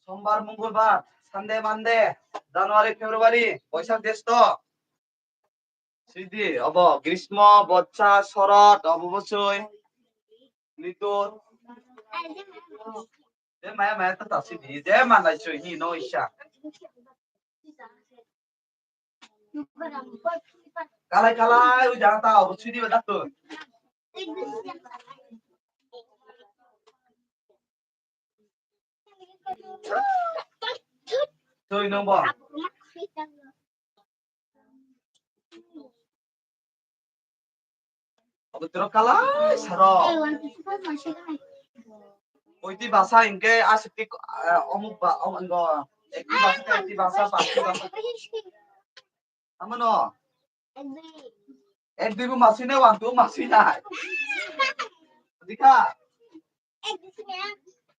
Sombar, Mongolbar, Sunday, Monday, January, February, Boisak, Jesto. Sidi, obo, Grismo, Botsa, Sorot, obo bosoi, Litur. Je maya maya ta ta sidi, je manai soi hi no isa. Kalai kalai, u jang ta, obo sidi ba dakto. Soi no bo. Obo tiro kalai saro. Oiti basa hingke aswk tik, eh, omuk ba, om, ingo, ekti basa, ekti basa, basti basa. Amano? Ek dui bo masui nai, one two masui nai. Dikha?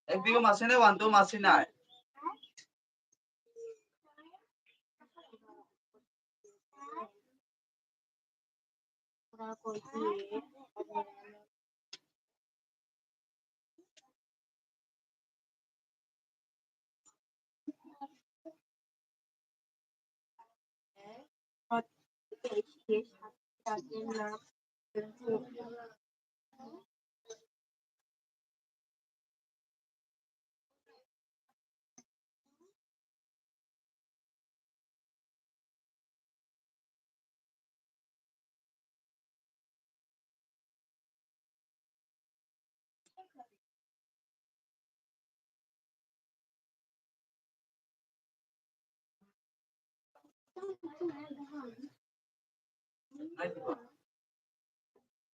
Ek dige masi nai, one two masi nai.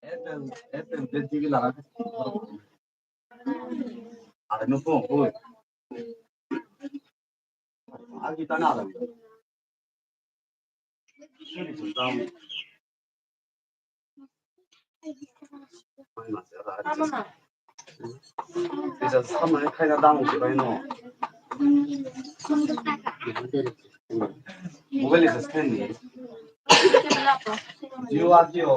Airtel, Airtel, Jio TV laga. Are no phone, oi. Agi tana ala. Kisa samani khaina dam usi bai no. Mobile is ten ni. Jio a Jio.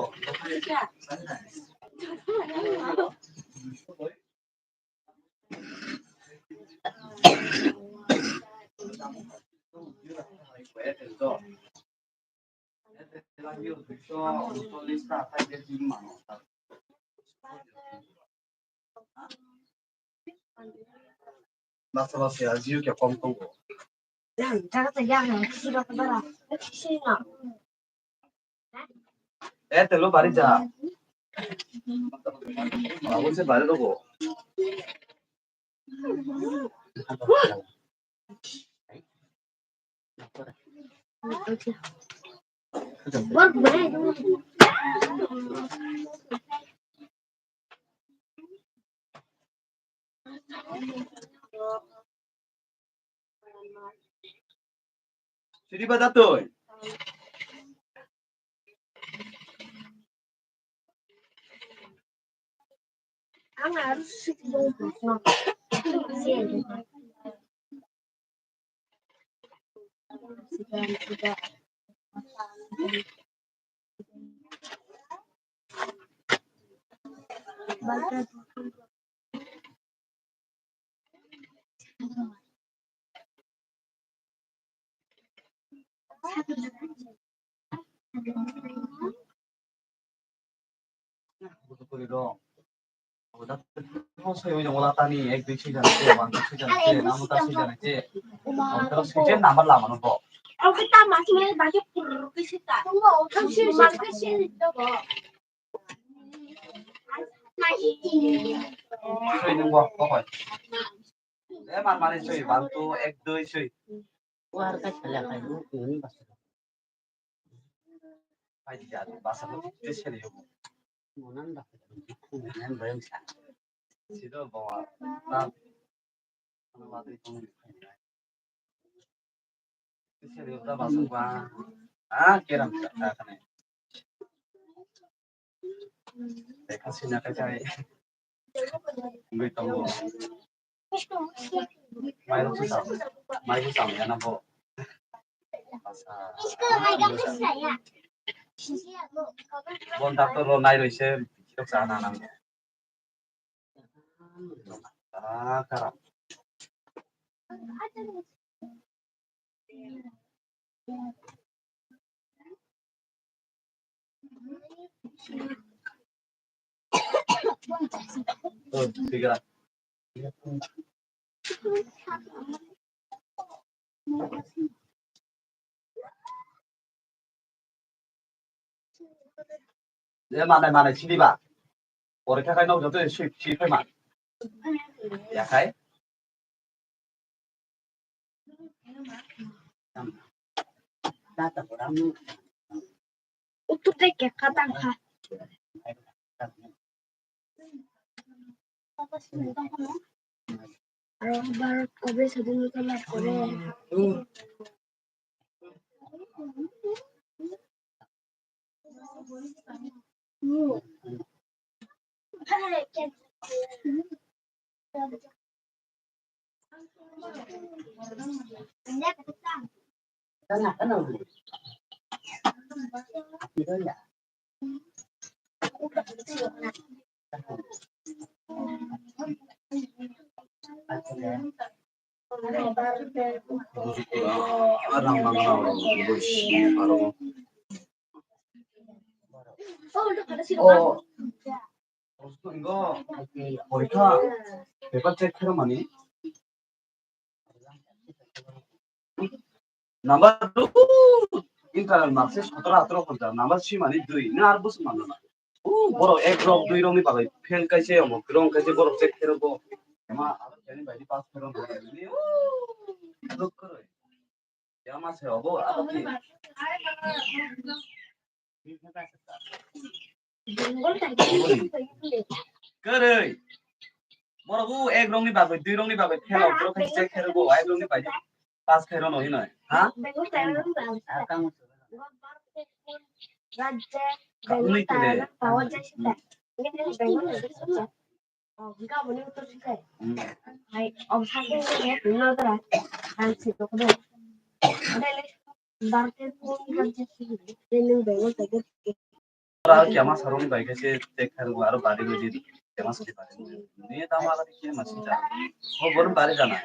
Basa basa ya, Jio khe kom tongo. Airtel o bari ja. Abo se bari rogo. Sidi ba datoi. Soi oi jong wala tani ek dui soi jana che, one dui soi jana che, namo ta soi jana che. Abo tara soi je number lama no bo. Soi nung bo, bo koi. E man mani soi, one two, ek dui soi. War ka chala kai bu, ini basa. Ai di jadu, basa mo te sele yo. Monan da. Monan da. Sido bawa. Sele yo da basa ba. Ah, keram sa kane. Teka sina ka jai. Wngwi tongo. Mairok se cham, mairok cham ya na bo. Bon doctor ro nai roi se, chok cha na nang. Ah, kara. Je manai manai sini ba. Porikha khai nok joto swi swi phai ma. Ya khai. Utu te ke kata kha. Aro bar kobe sadin ko la kore. Oh, porikha, paper check khaimani. Number two, internal marks se sotoro atoro porikha, number three mani dui, na ar bwswk manna. O borok ek rok dui rok ni bagwi fail kaise, omo kwrwng kaise, borok check khe rwgo. Ema abo khe ni bai di pass khe rwgo. Ni o, duk kwrwi. Yama se obo, abo ki? Kwrwi. Borok o ek rok ni bagwi, dui rok ni bagwi fail rok, borok khe check khe rwgo, ek rok ni bai di pass khe rwno hinoi. Ha? Wngwi tong de. Ora kema sarong bai khe se tek thar aro bari bai di kema sari bari. Ni tamo ala khe ma sita. O bon bari jana.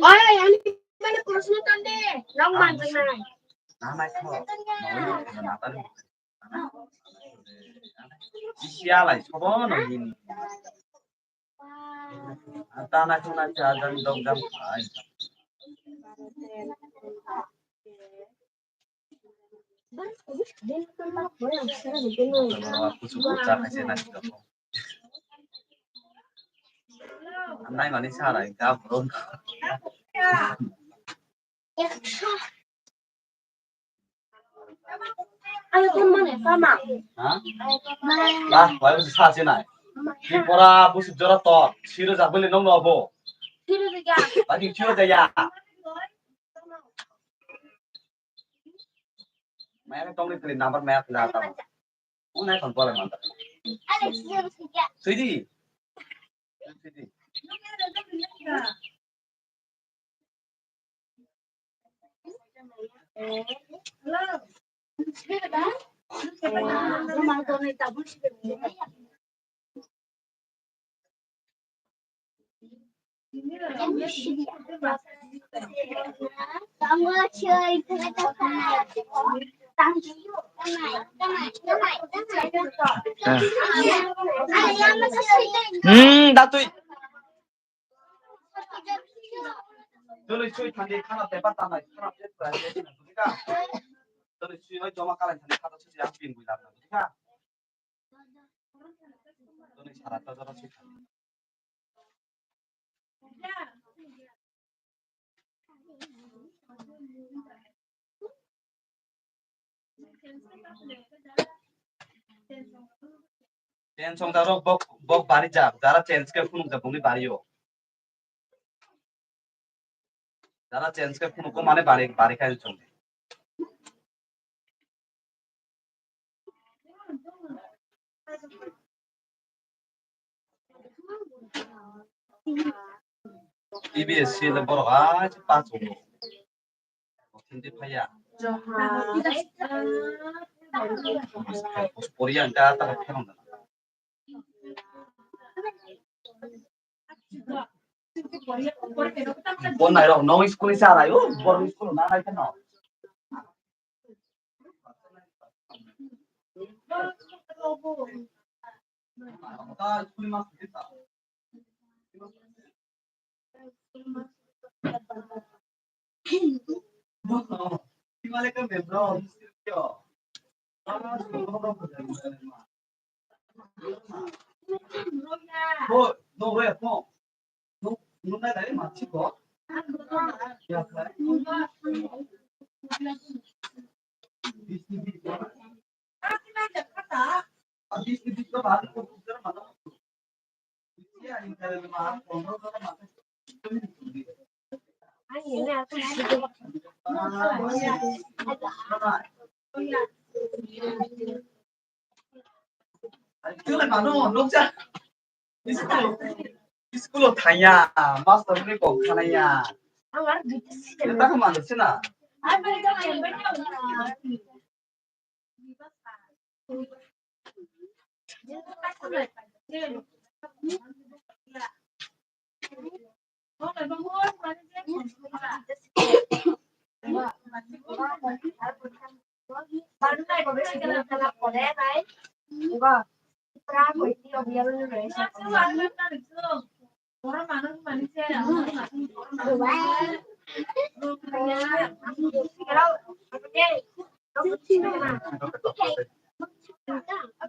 Oi, ani mane proshno tande, nong manjaknai. Isi alai sobo no hini. Tana khuna cha jang dok jang khai. Kuchuk kuchak hai se nai. Nai mani sara gabron. Ha? Bah, wai busi sa se nai. Ni pora busi jora to. Siro jak bele nong no bo. Siro jak ya. Ba ni siro jak ya. Maya tong ni kali number maya pila ta. Unai kon pore man. Sidi. Sidi. Hmm, datwi. Dole sui thandi khana paper tanai, khana paper tanai, bujika? Dole sui oi joma kalai thandi khata sui ang pin bui lagna, bujika? Dole sara ta jora sui thandi. Tension da rok bok, bok bari jak, jara tense ke phunuk jak bongni bari o. Jara tense ke phunuk ko mane bari, bari khai chong. E B S C le borok hai se pass wngo. Hindi phaiya. Poriya ang ta ta phai. Bon nai rok no school sa rai o, bor school na rai no. School, school thangya, master ni kok khanaya. Ang ar B T C. Eta ko manu sina.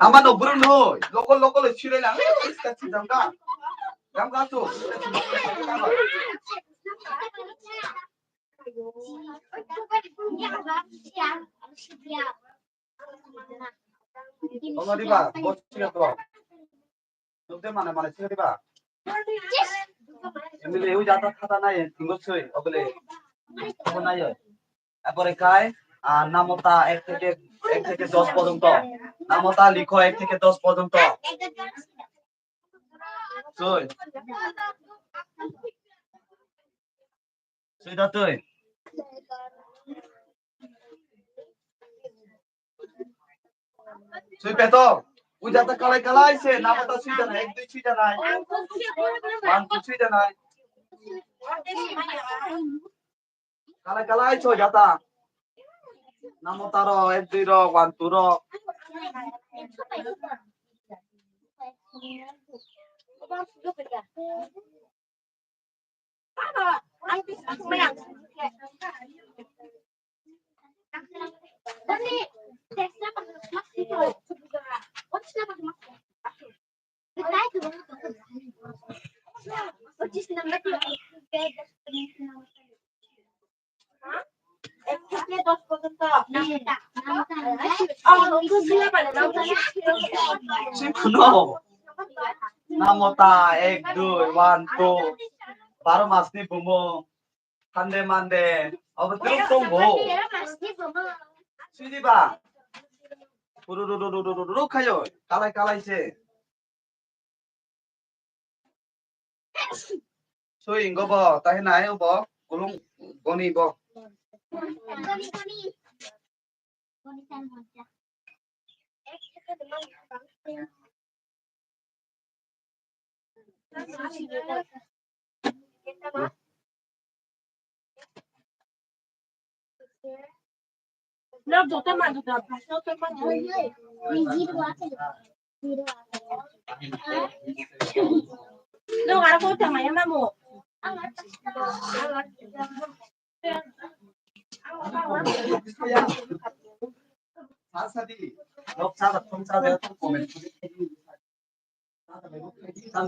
Ama no burung no, lokol lokol sire lang, iska sidang ka. Gam ka tu. Omo diba, bos sira to. Nukte mane mane sira diba. Emile u jata khata nai, tingo soi, obole. Omo nai. Apore kai, ah, namota ek theke, ek theke dos porjonto. Namota likho ek theke dos porjonto. Soi. Soi da tui. Soi peto. Ui jata kalai kalai se, namota soi da nai, ek dui soi da nai. One two soi da nai. Kalai kalai soi jata. Namota ro, ek dui ro, one two ro. Sikuno. Namota, ek, dui, one, two. Baro masni bumung. Hande mande. Obo twrwk tongo. Sidi ba. Ru, ru, ru, ru, ru, ru, ru, khayo. Kalai, kalai se. Soi ingo bo, tahi nai bo, kulung goni bo.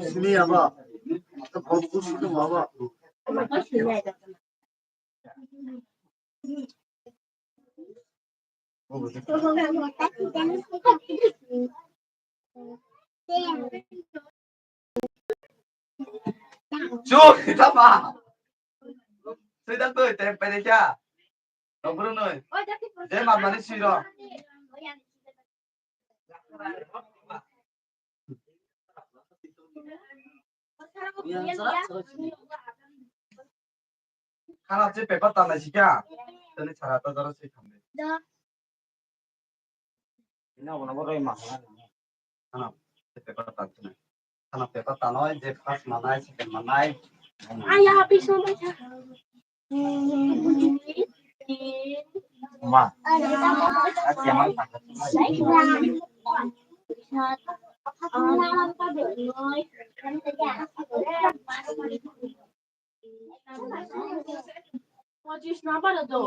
Sini apa? Apa? Cuk, kita mah. Sudah tuh, tempe deh ya. Nomor noi. Dia mah manis sih dong. Khana che paper tanai sika. Tani sara ta jara se khamle. Ina bono bo roi ma. Khana che paper tan. Khana paper tanoi je first manai, second manai. Aya, habis manai. Ma. Pojis number do.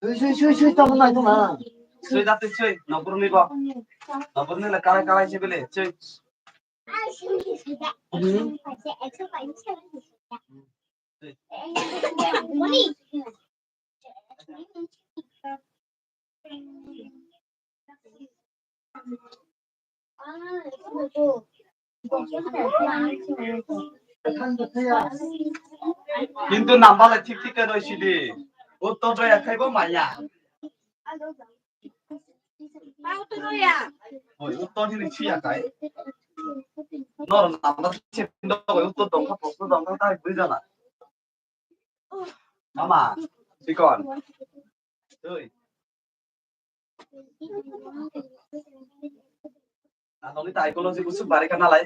Sui, sui, sui, sui, tamo nai tong na. Sui, dati sui, nopor ni bo. Nopor ni le kalai, kalai se bele, sui. Hmm. Kintu namba le thik thik khe roi sidi. Uttor roi akhai bo maya. Oi, uttor hini siya kai. Nor namba se pindo oi, uttor dongkha, proshno dongkha, tai bui jana. Mama, chikon. Tui. Ang nokni tai kono si busuk bari kana lai.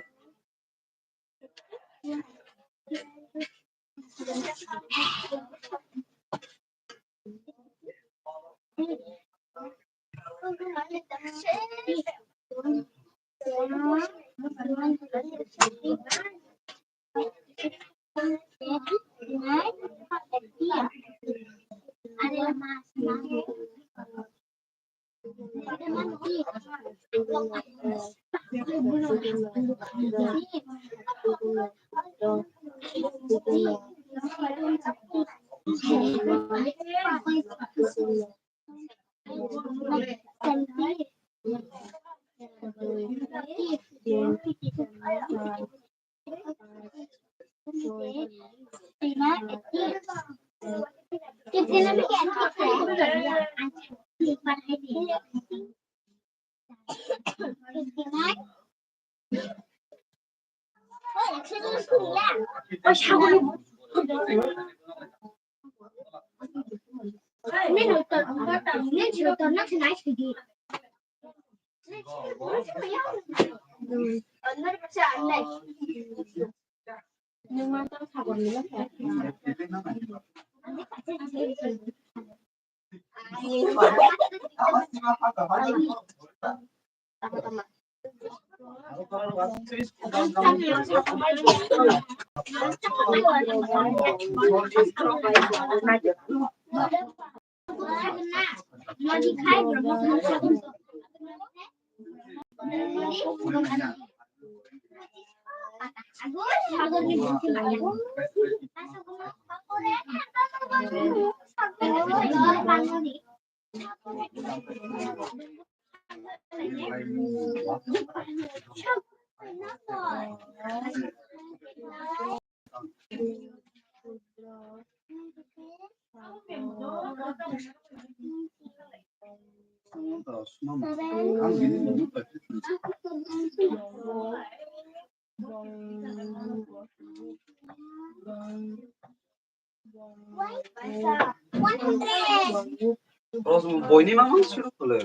Boini mama suru kule.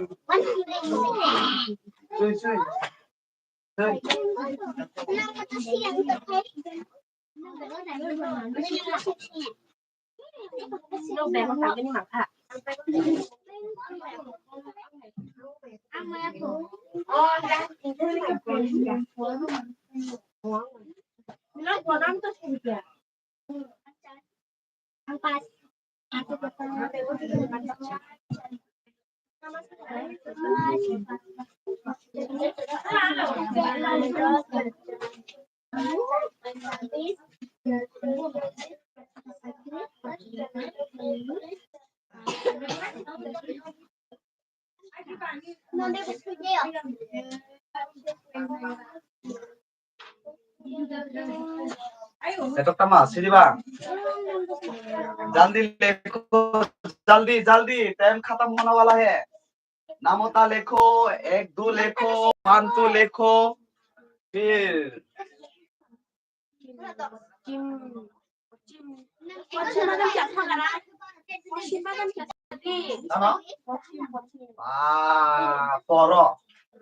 Sui, sui. Sui. Eto tama siriba. Jaldi lekho, jaldi, jaldi, time khatam hone wala hai. Namota lekho, ek, do lekho, one, two lekho. Phir Pochim, pochim, pochim bagam kya thagra? Pochim bagam kya thagra? Tamo? Pochim, pochim. Ah, poro.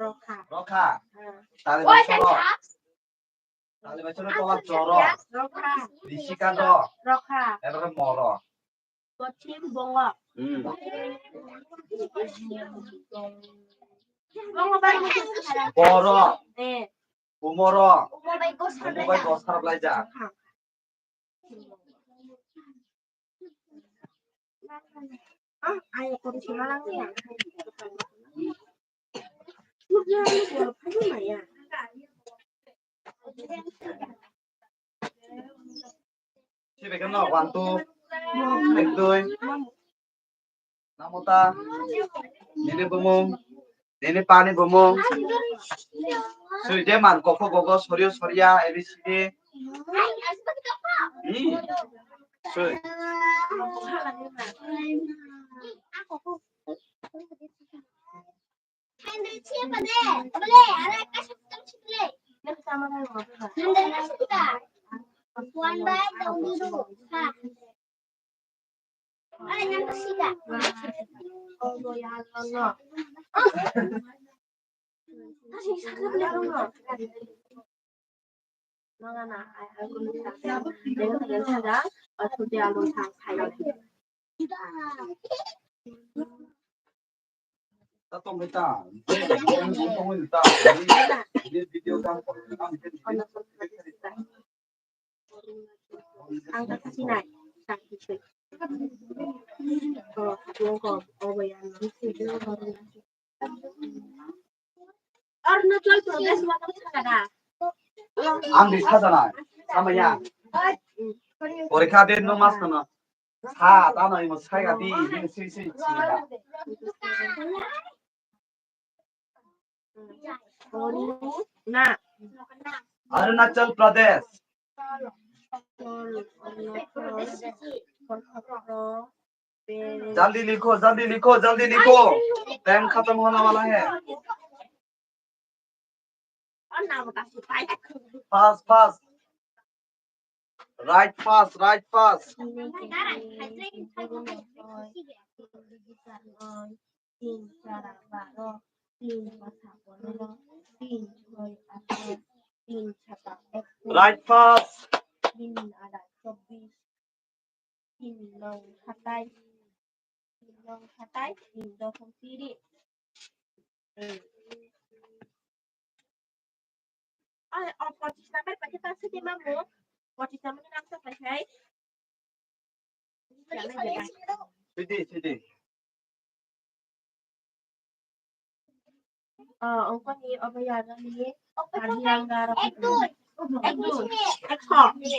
Rokha. Rokha. Ah. Tale bai soro. Tale bai soro tola choro. Rokha. Rishika do. Rokha. Ebare moro. Pochim bongo. Hmm. Bongo bai mukhung. Boro. Eh. Umoro. Umo bai gosar. Umo bai gosar blaijak. Ah, ayo, kori sima lang ya. Sibe keno one, two, ek, dui. Namota, nini bumung, nini pani bumung. Sui de man, koko gogo, sorio soria, A B C D. Hmm. Sui. Ta tongwi ta. Tongwi ta. Ini video kan. Ang tak sinai. Arunachal Pradesh wa tong thangada. Ang di sajana. Samaya. Porikha de no mas no. Sa ta no imo sai ga di, imo sui sui. Na. Arunachal Pradesh. जल्दी लिखो, जल्दी लिखो, जल्दी लिखो। टाइम खत्म होने वाला है। Fast, fast. Write fast, write fast. তিন চারা বারো, তিন পাঁচা পনেরো, তিন ছয় আঠারো, তিন সাতা একুশ, Write fast. তিন আটা চব্বিশ, তিন নং সাতাইশ, তিন নং সাতাইশ, তিন দশম তিরিশ। Hmm. Ay, oh, পঁচিশ number pakai taksi di mamu. পঁচিশ number ni nang sa pakai. Sidi, sidi. Ah, ongko ni obo yaga ni. Kadi yang gara. Ek dui. Ek dui. Ek dui.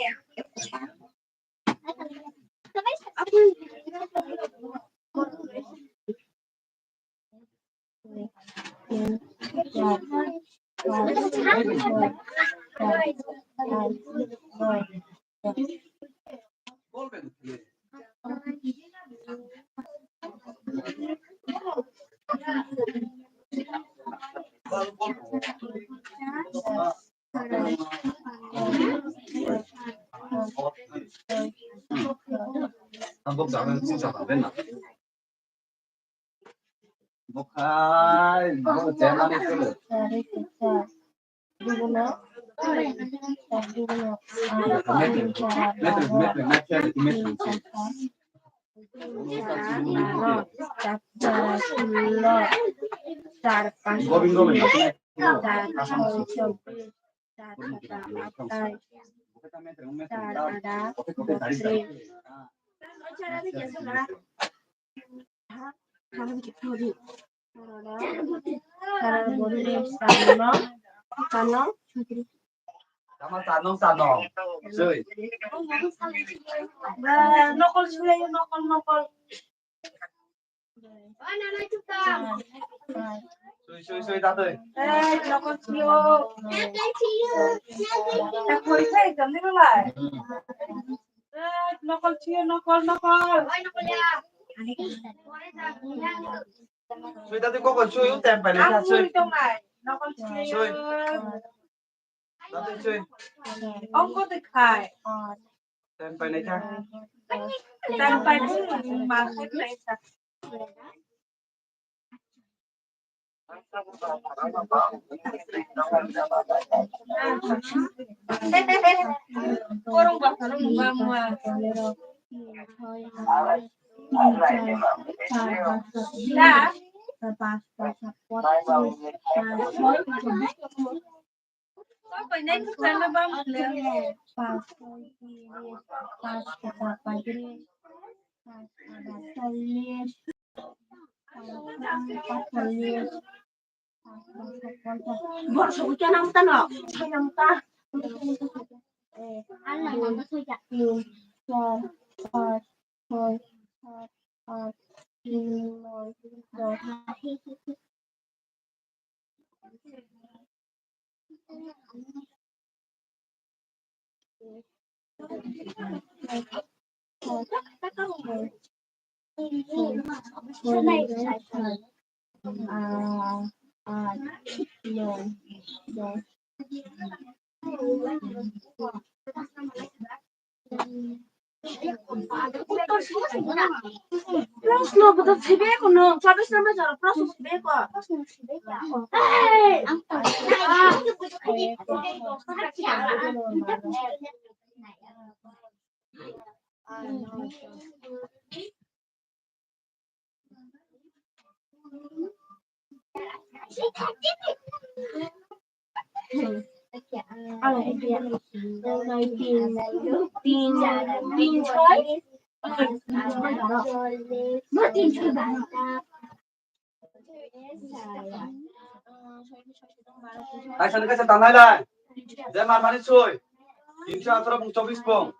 Bukhai, bo channel ni solo. Tama tanong tanong. Sui. Nokol sui, nokol, nokol. Sui, sui, sui, tatoi. Eh, nokol sui. Nokol sui, nokol, nokol. Sui, tatoi, kokol sui, utem pai na, sui. Sui. Ongko de khai. Time painai kha. Time painai ma khai khai sa. Korong ba korong ba mua. Da. Paanch soi tiris, paanch kata paitris, paanch kata chollis, paanch kata paitris, paanch kata ponchas. Borok sobo khe nang tano, sai nang ta. Eh, Allah nang ta soja. Tin, char, paanch, soi, sat, aat, tin, noi, dos. Proshno bo to sibe ko no, chobbish number jora proshno sibe ko. Hey! Kaisa ni kaisa tangnai lai. Je mar mani soi. Tinso atharo bung chobbish bung.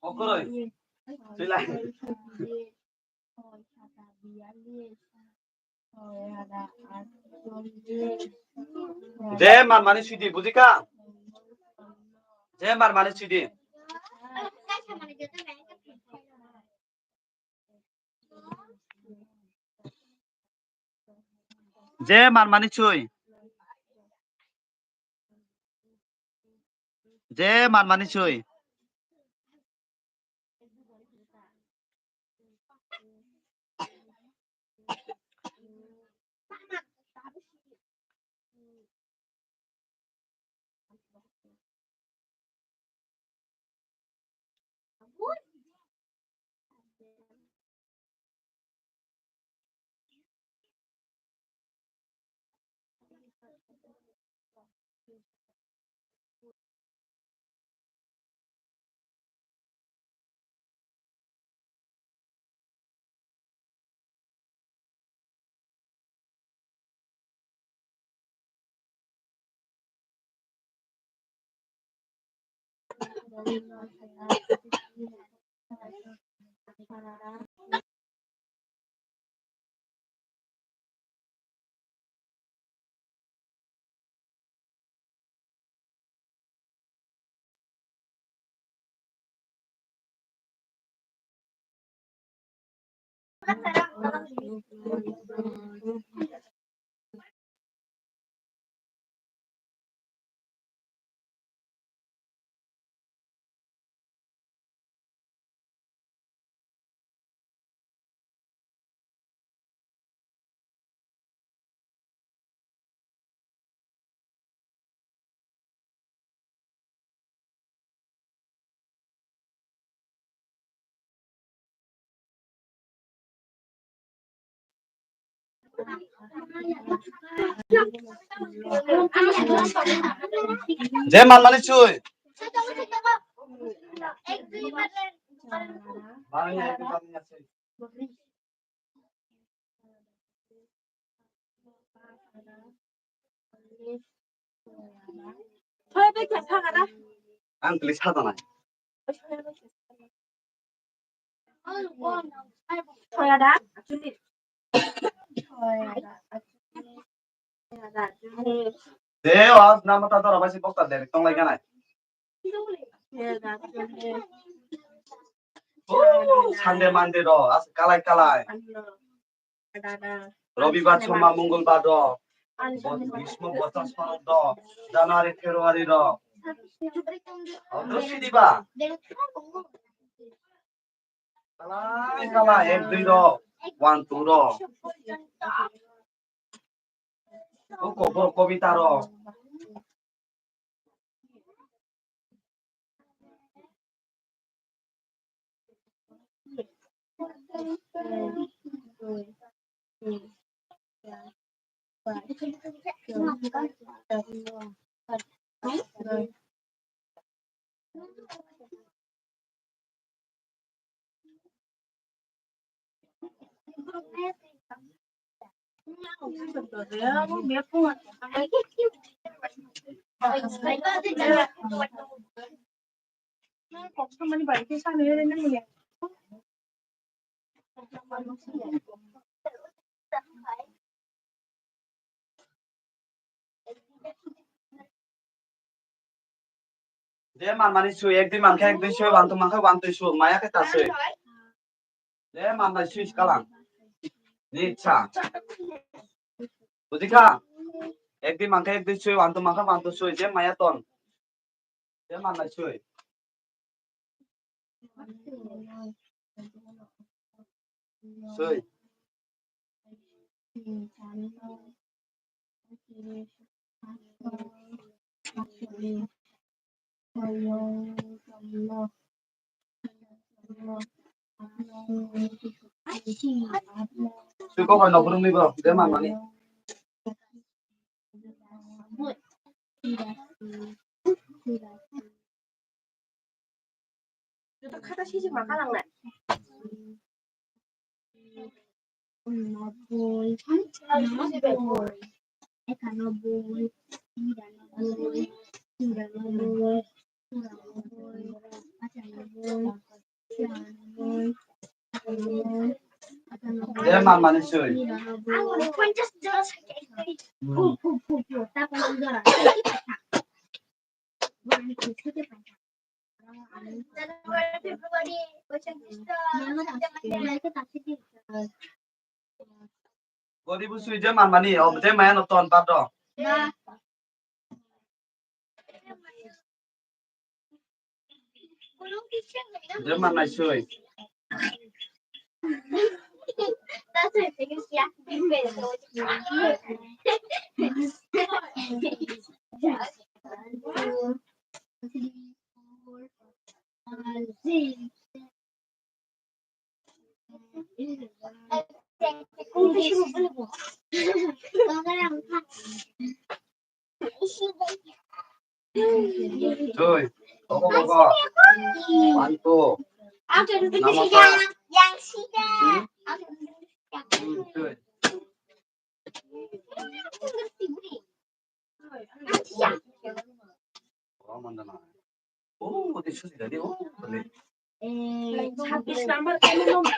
Okoroi. Silai. Je mar mani sidi, bujikha? Je mar mani sidi. Je mar mani soi. Je mar mani soi. Je mal mani sui. Ang tulis sa tanai. Deo, as nama ta dora basi bokta deri tong lai ganai. Oh, Sunday, Monday ro, as kalai kalai. Robibar, Sombar, Mongolbar rok. Bo-, Grishmo Bochas Parok rok. January, February rok. Otro sidi ba? Kalai, kalai, ek, dui rok. One, two rok. O ko-, ko-, kobita rok. Je manmani sui, ek dui mankhe ek dui sui, one two mankhe one two sui, maya khe ta sui. Je manmani sui kalang. Ni cha. Bujikha? Ek dui mankhe ek dui sui, one two mankhe one two sui, je maya ton. Je manmani sui. Sui. Sui kok hai nokhrung ni borok, de manmani. Joto khata sijik ma kalang nai. Noboi, noboi, ekanoboi, niranoboi, churanobboi, churanobboi, pachanobboi, churanobboi, atanoboi, atanoboi, je manmani sui. Niranoboi. Ang ponchas jora sakhe. Hmm. Phu, phu, phu, phu. Tapos jora. Gori bu sui je manmani, o je maya no ton par do. Je manmani sui. Sui, koko, koko. One, two. Namo ta. Hmm? Hmm, sui. Oh, mandana. Oh, mati susi tadi, oh, bale. Eh, sabis number kami nomor.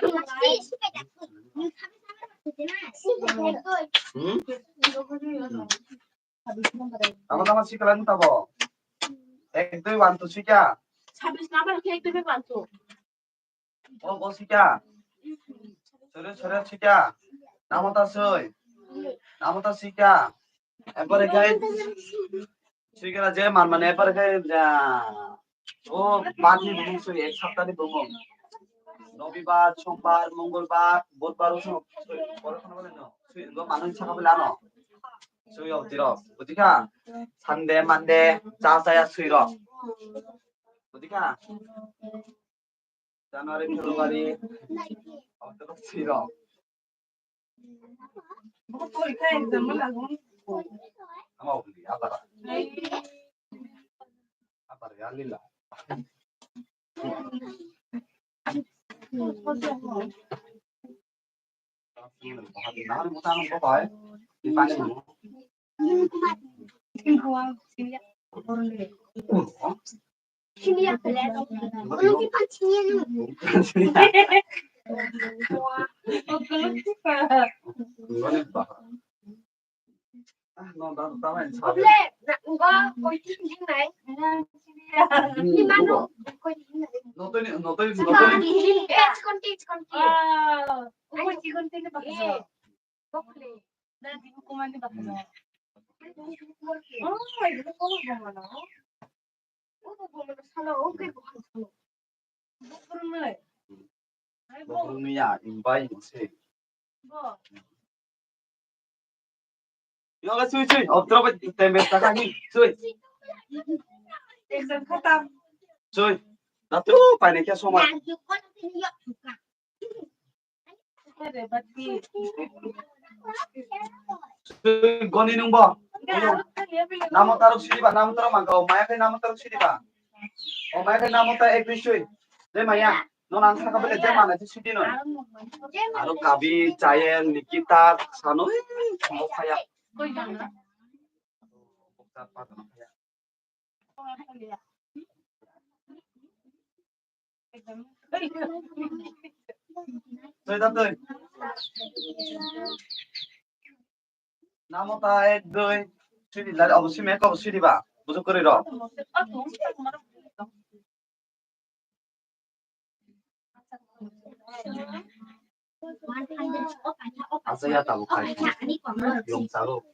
Hmm? Tama tama sikalang tabo. Ek dui one two sika. Sabis number ke ek dui one two. O, o sika. Sore, sore sika. Namo ta sui. Namo ta sika. Epore khai sui kara je manmani epore khai ja. O, bar ni bumung sui, ek sapta ni bumung. Robibar, Sombar, Mongolbar, Budbar o sui. Pore kono bole no. Sui go manung saka bole ano. Sui o tiro. Buji kha? Sunday, Monday, cha cha ya sui ro. Buji kha? January, February, October, siro. Ama uli, apa? Apa ya, lila? Bokrokni ya, imbai se. Yoga sui sui, obdro ba tembe ta kani sui. Exam khatam. Sui. Datu paine kya somai. Sui goni nungbo. Namo tarok sidi ba, namo tarok mangka, o maya khe namo tarok sidi ba. O maya khe namo ta ek dui sui. De maya. No nang saka bele je mana je sidi no. Aro Kabi, Chayel, Nikita, Sano, eh, mo khaya. Tui da tui. Namo ta ek dui. Sidi lari obo simi ek obo sidi ba. Bujuk kori ro. Asa ya tabuk khai. Yong salo.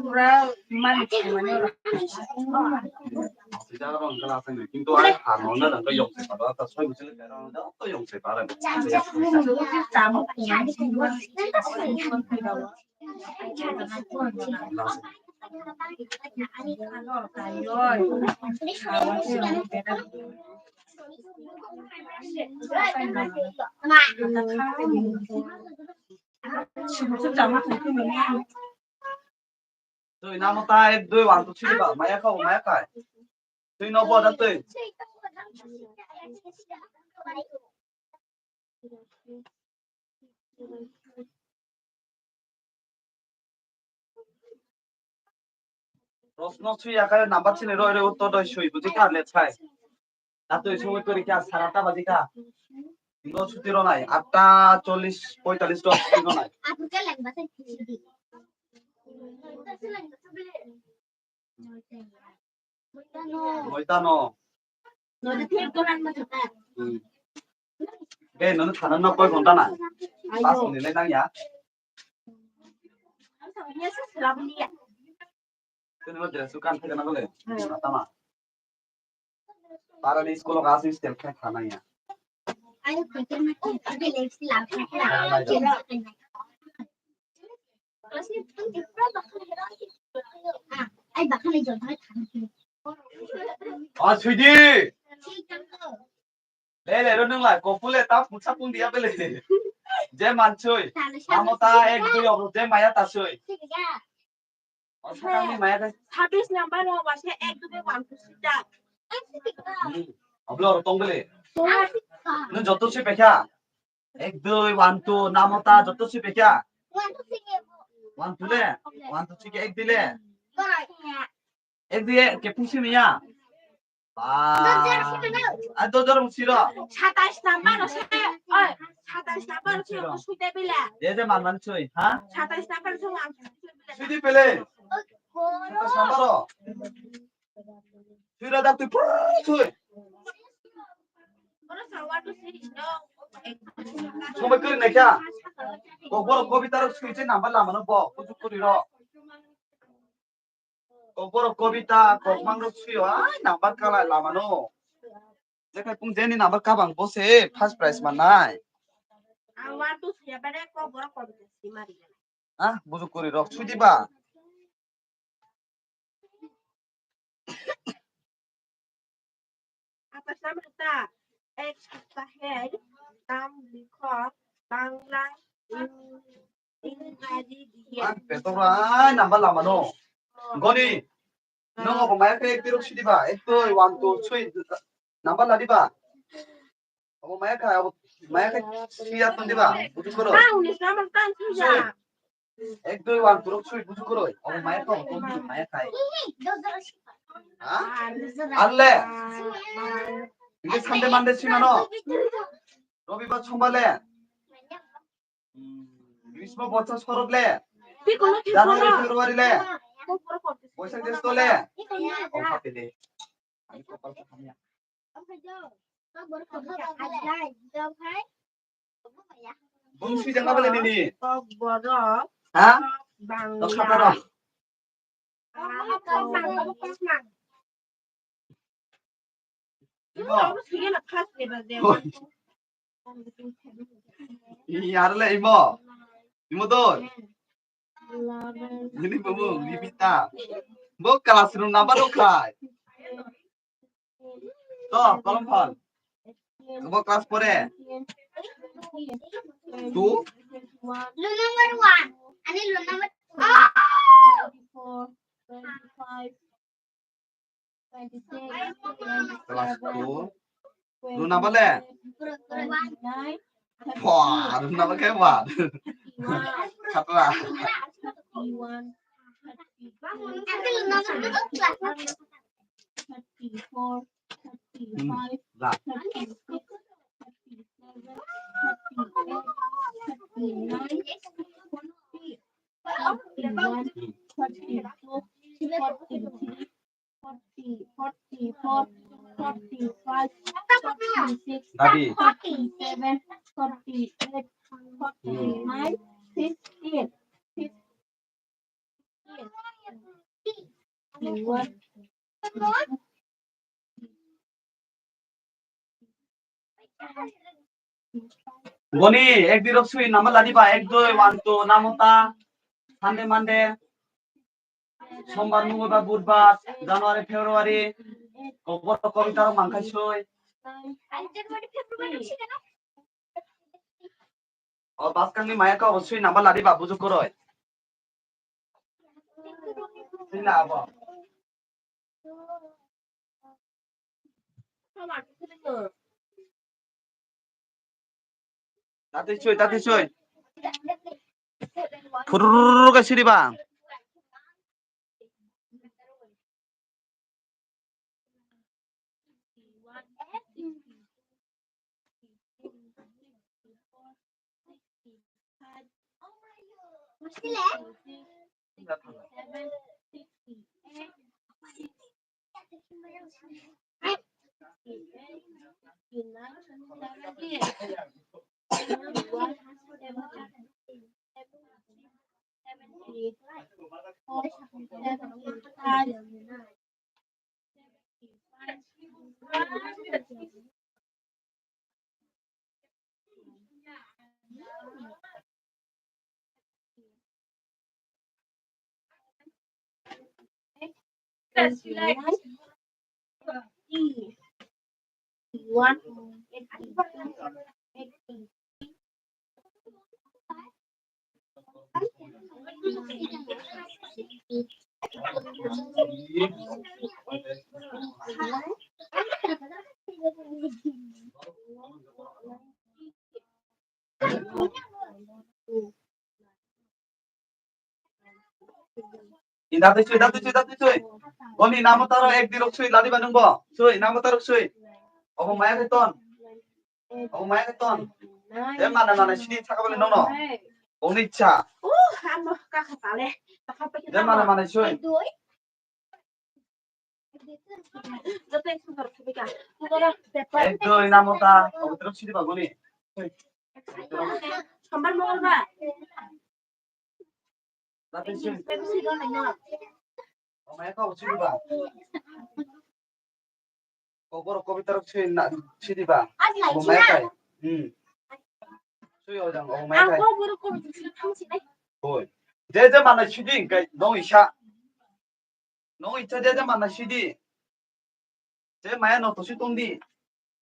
Pura man. Sida ro ngala asai ni. Kintu ai ha no na dang yong se pa ta soi buchile ka ro da to yong se pa ra. Tui namo ta ek dui one two three ba maya kha maya khai. Tui no bo da tui. Proshno sui ya kare number sini roi roi uttor doi sui buji kha le sai. Datoi sumoi kori kha sara ta baji kha. Ingo chuti ronai atta chollish poitalis dot chuti ronai. Noita no. Hmm. Eh, nono thana no koi ghonta na? Pas minute le nang ya. Tini mo dress kan thai na gole. Tama. Para ni school ka asin step khe thana ya. O sidi. Le le ro nung lai kopule ta putsa pung dia bele. Je mansui. Amo ta ek dui obo je maya ta sui. O sakangni maya ta. Sabis number o wase ek dui one two sita. Hmm. Ablo ro tong bele. Nung joto sui pekha. Ek dui one two namo ta joto sui pekha. One two le. One two sui ek dile. Ek dui ke pusi miya. Ba. A dojor siro. Satais number se. Oi, satais number se ko suite bile. Ye je man man sui, ha? Satais number se ang suite bile. Suite bile. Satais number o. Sui ra dak tu pur sui. Oro sa one two three no. Somai kiri naikha. Kokborok kobita rok sui je number lama no bo. Kujuk kuri ro. Kokborok kobita, kokmangrok suyo, ai, number kala lamano. Jekai pung jeni number kabang bo se first prize manai. Ang one two three abare kokborok kobita si mari. Ah, bujuk kuri rok sui diba. Apa sama ta? Ek saptaher naam likho, Bangla, Ing-, Ingraji diye. Ah, petor ai number lama no. Goni. No, obo maya khe ek dirok sidi ba. Ek dui, one, two, three. Number la diba. Obo maya kha, obo maya khe siya ton diba. Bujuk koro. Ah, unis number tan siya. Ek dui one turuk sui buju koroi. Obo maya kho, obo maya khai. Ha? Arle. Ini Sunday Monday sui mano. Robibar Sombar le. Hmm, Grismo bochor sorot le. January February le. Boishakh Jesto le. Ong kha pele. Ani kopal kha hamya. Bung sui jang abale nini. Kok borok. Ha? Kok bangya. Kok khataro. Imo. Oi. Iyar le imo. Imo doi. Ini bumung, Ribita. Bo classroom number rok khai. To, kolom phal. Abo class four e. Two. Roll number one. Ani roll number two. Class two. Roll number le? Pha, roll number khe ba. Khatra. Thirty-four, thirty-five, thirty-six, thirty-seven, thirty-eight, thirty-nine, forty, forty-one, forty-two, forty, forty-four, forty-five, forty-six, Dadi. Forty-seven, forty-eight, forty-nine, fifty. Boni, ek dui rok sui number ladi ba, ek dui, one two, namo ta, Sunday, Monday, Sombar, Mongolbar, Budbar, January, February, kobor kobita rok mangkhai sui. O baskangni maya khe obo sui number ladi ba bujuk koroi. Sui na abo. Tatwi sui, tatwi sui. Phurururu khe siri ba. Inda twi sui, inda twi sui, inda twi sui. Boni namo taro ek dirok sui, ladi ba nungbo. Sui, namo taro sui. Obo maya khe ton. Obo maya khe ton. Je mana mana sidi thaka bole nono. Oni cha. Uh, amo ka kha pale. Je mana mana sui. Ek doi namo ta, obo terok sidi ba goni. Sombar mongolbar. Lati sidi. Omaya kau sidi ba. Kobor kobi terok sidi na, sidi ba. Omaya kai. Hmm. Sui ojang, omaya kai. Hoi. Je je mana sidi kai, nong isa. Nong icha je je mana sidi. Je maya no tosi tongdi.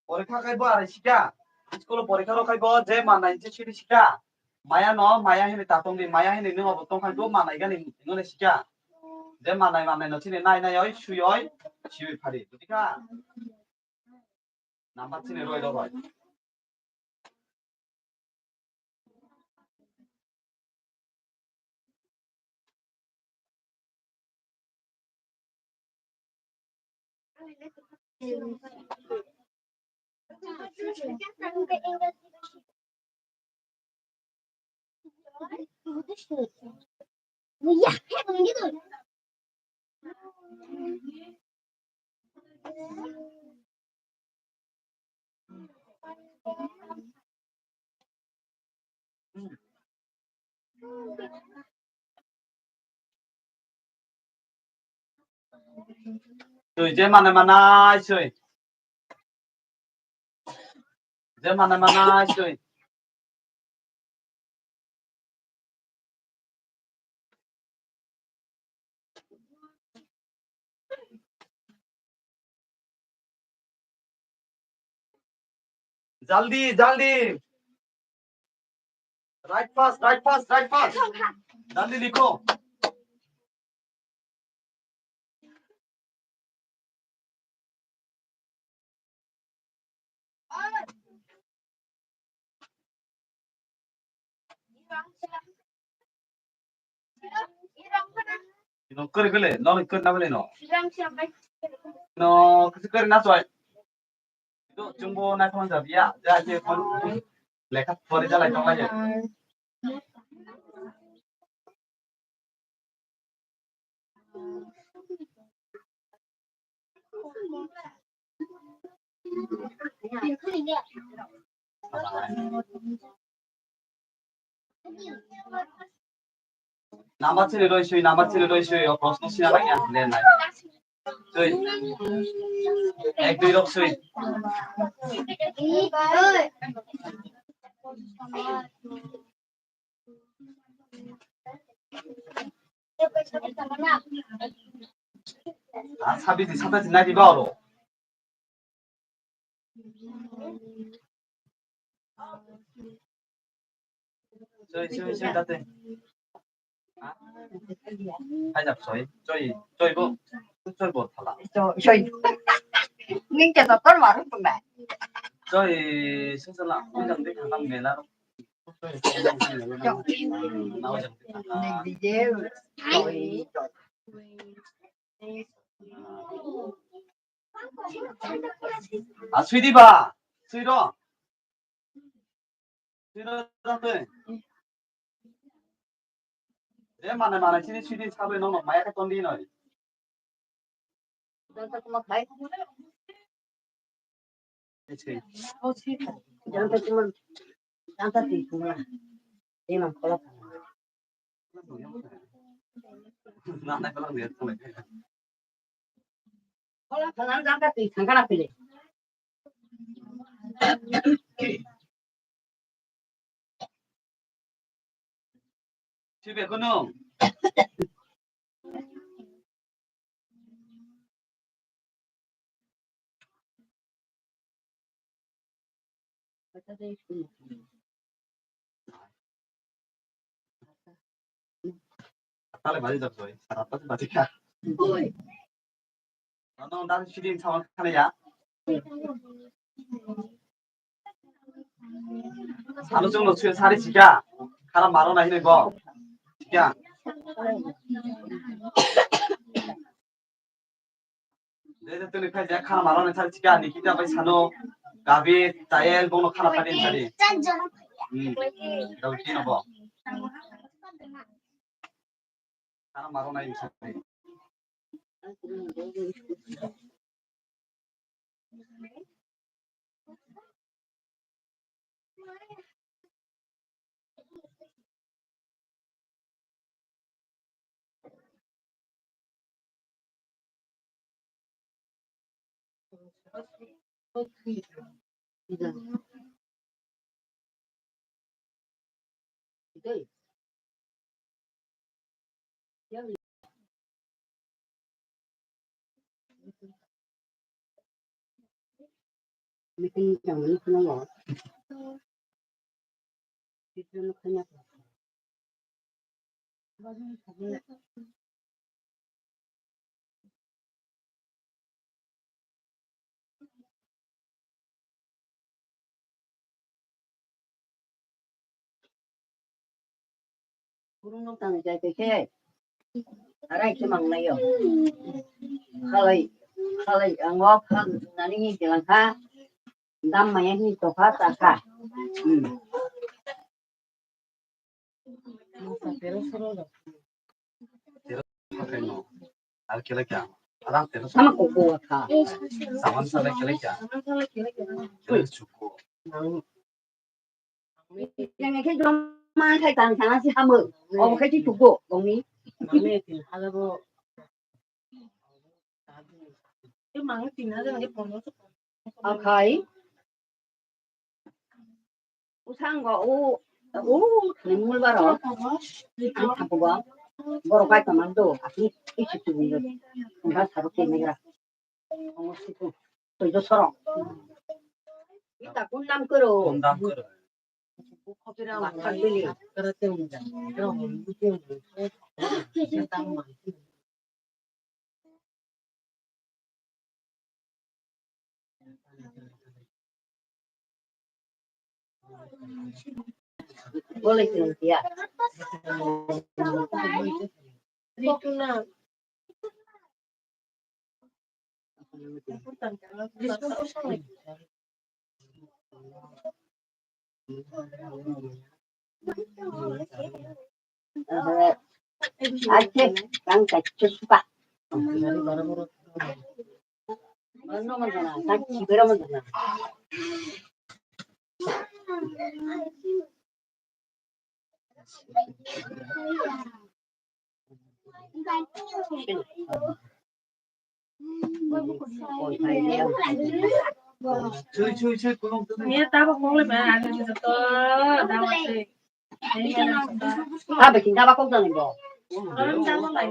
Porikha khai bo arai sika. School porikha rok khai bo je mana inche sidi sika. Maya no maya hini ta tongdi, maya hini nung abo tong khai bo mana igani nung sika. Je mana mana no sini nai nai oi sui oi sui phari. Butika. Number sini roi roi. Swi, je mane manai swi. Je mane manai swi. Jaldi, jaldi. Write fast, write fast, write fast. Jaldi likho. Ino kari kali, no kari na bali no. No, kasi kari na soy. Itu chumbo na kong jabiya, ya je kon lekha pori jalai tong aja. Number sini roi sui, number sini roi sui, o proshno sina lagi ang len nai. Sui. Ek, dui rok sui. Ah, sabi di, sabi di, nai di ba oro. Soi, soi, soi, date. Hai jap soi, soi, soi bo, soi bo thala. Soi, soi. Ning ke doktor maru tu na. Soi, soi sala, soi jam de khala mela. A, sui di ba? Sui ro. Sui ro, jang twi. Re, mane, mane, sini sui di, sabai, no, no, maya ka ton di, no. Sibe kono. Tale bari jak soi, sara tale bari ka. Ano dan sidi sama kana ya. Salo chung lo sui sari sika. Kara maro na hine go. Sika. Dede tuli khai jak khana maro na sari sika. Nikita bai sano. Gabi, Tayel, bono khana padi sari. Hmm. Gabi kino bo. Khana maro na sari. Kurung nung tang jai tei khe. Arai khe mang lai yo. Khalai, khalai, ang o khal nani hi jelang kha. Dam maya hi tokha ta kha. Hmm. Tero soro lo. Tero soro lo. Ar kele kya? Aram tero soro. Sama koko kha. Saman sale kele kya? Kele chuko. Yang khe jom ma khai tang sana si hamel. Obo khai ti chuko, bongni. Mami tin hala bo. Akhai. Usango u u ni mulbaro ang thakugo. Borok bai tongmani do. Asli isu tubuyo. Ungkha saruk tei megra. Tongo siku. Toijo sorok. Ita kun nam koro. Kun nam koro. Bathak bini. Boleh sih ya. Ache, kang kachu suka. Ano man na, kachi bera man na. Chui, chui, chui, kulung, kulung. Niya tabok mole ba, ane joto dawa se. Tabok tabok kok jani bo. Orang tabok lai.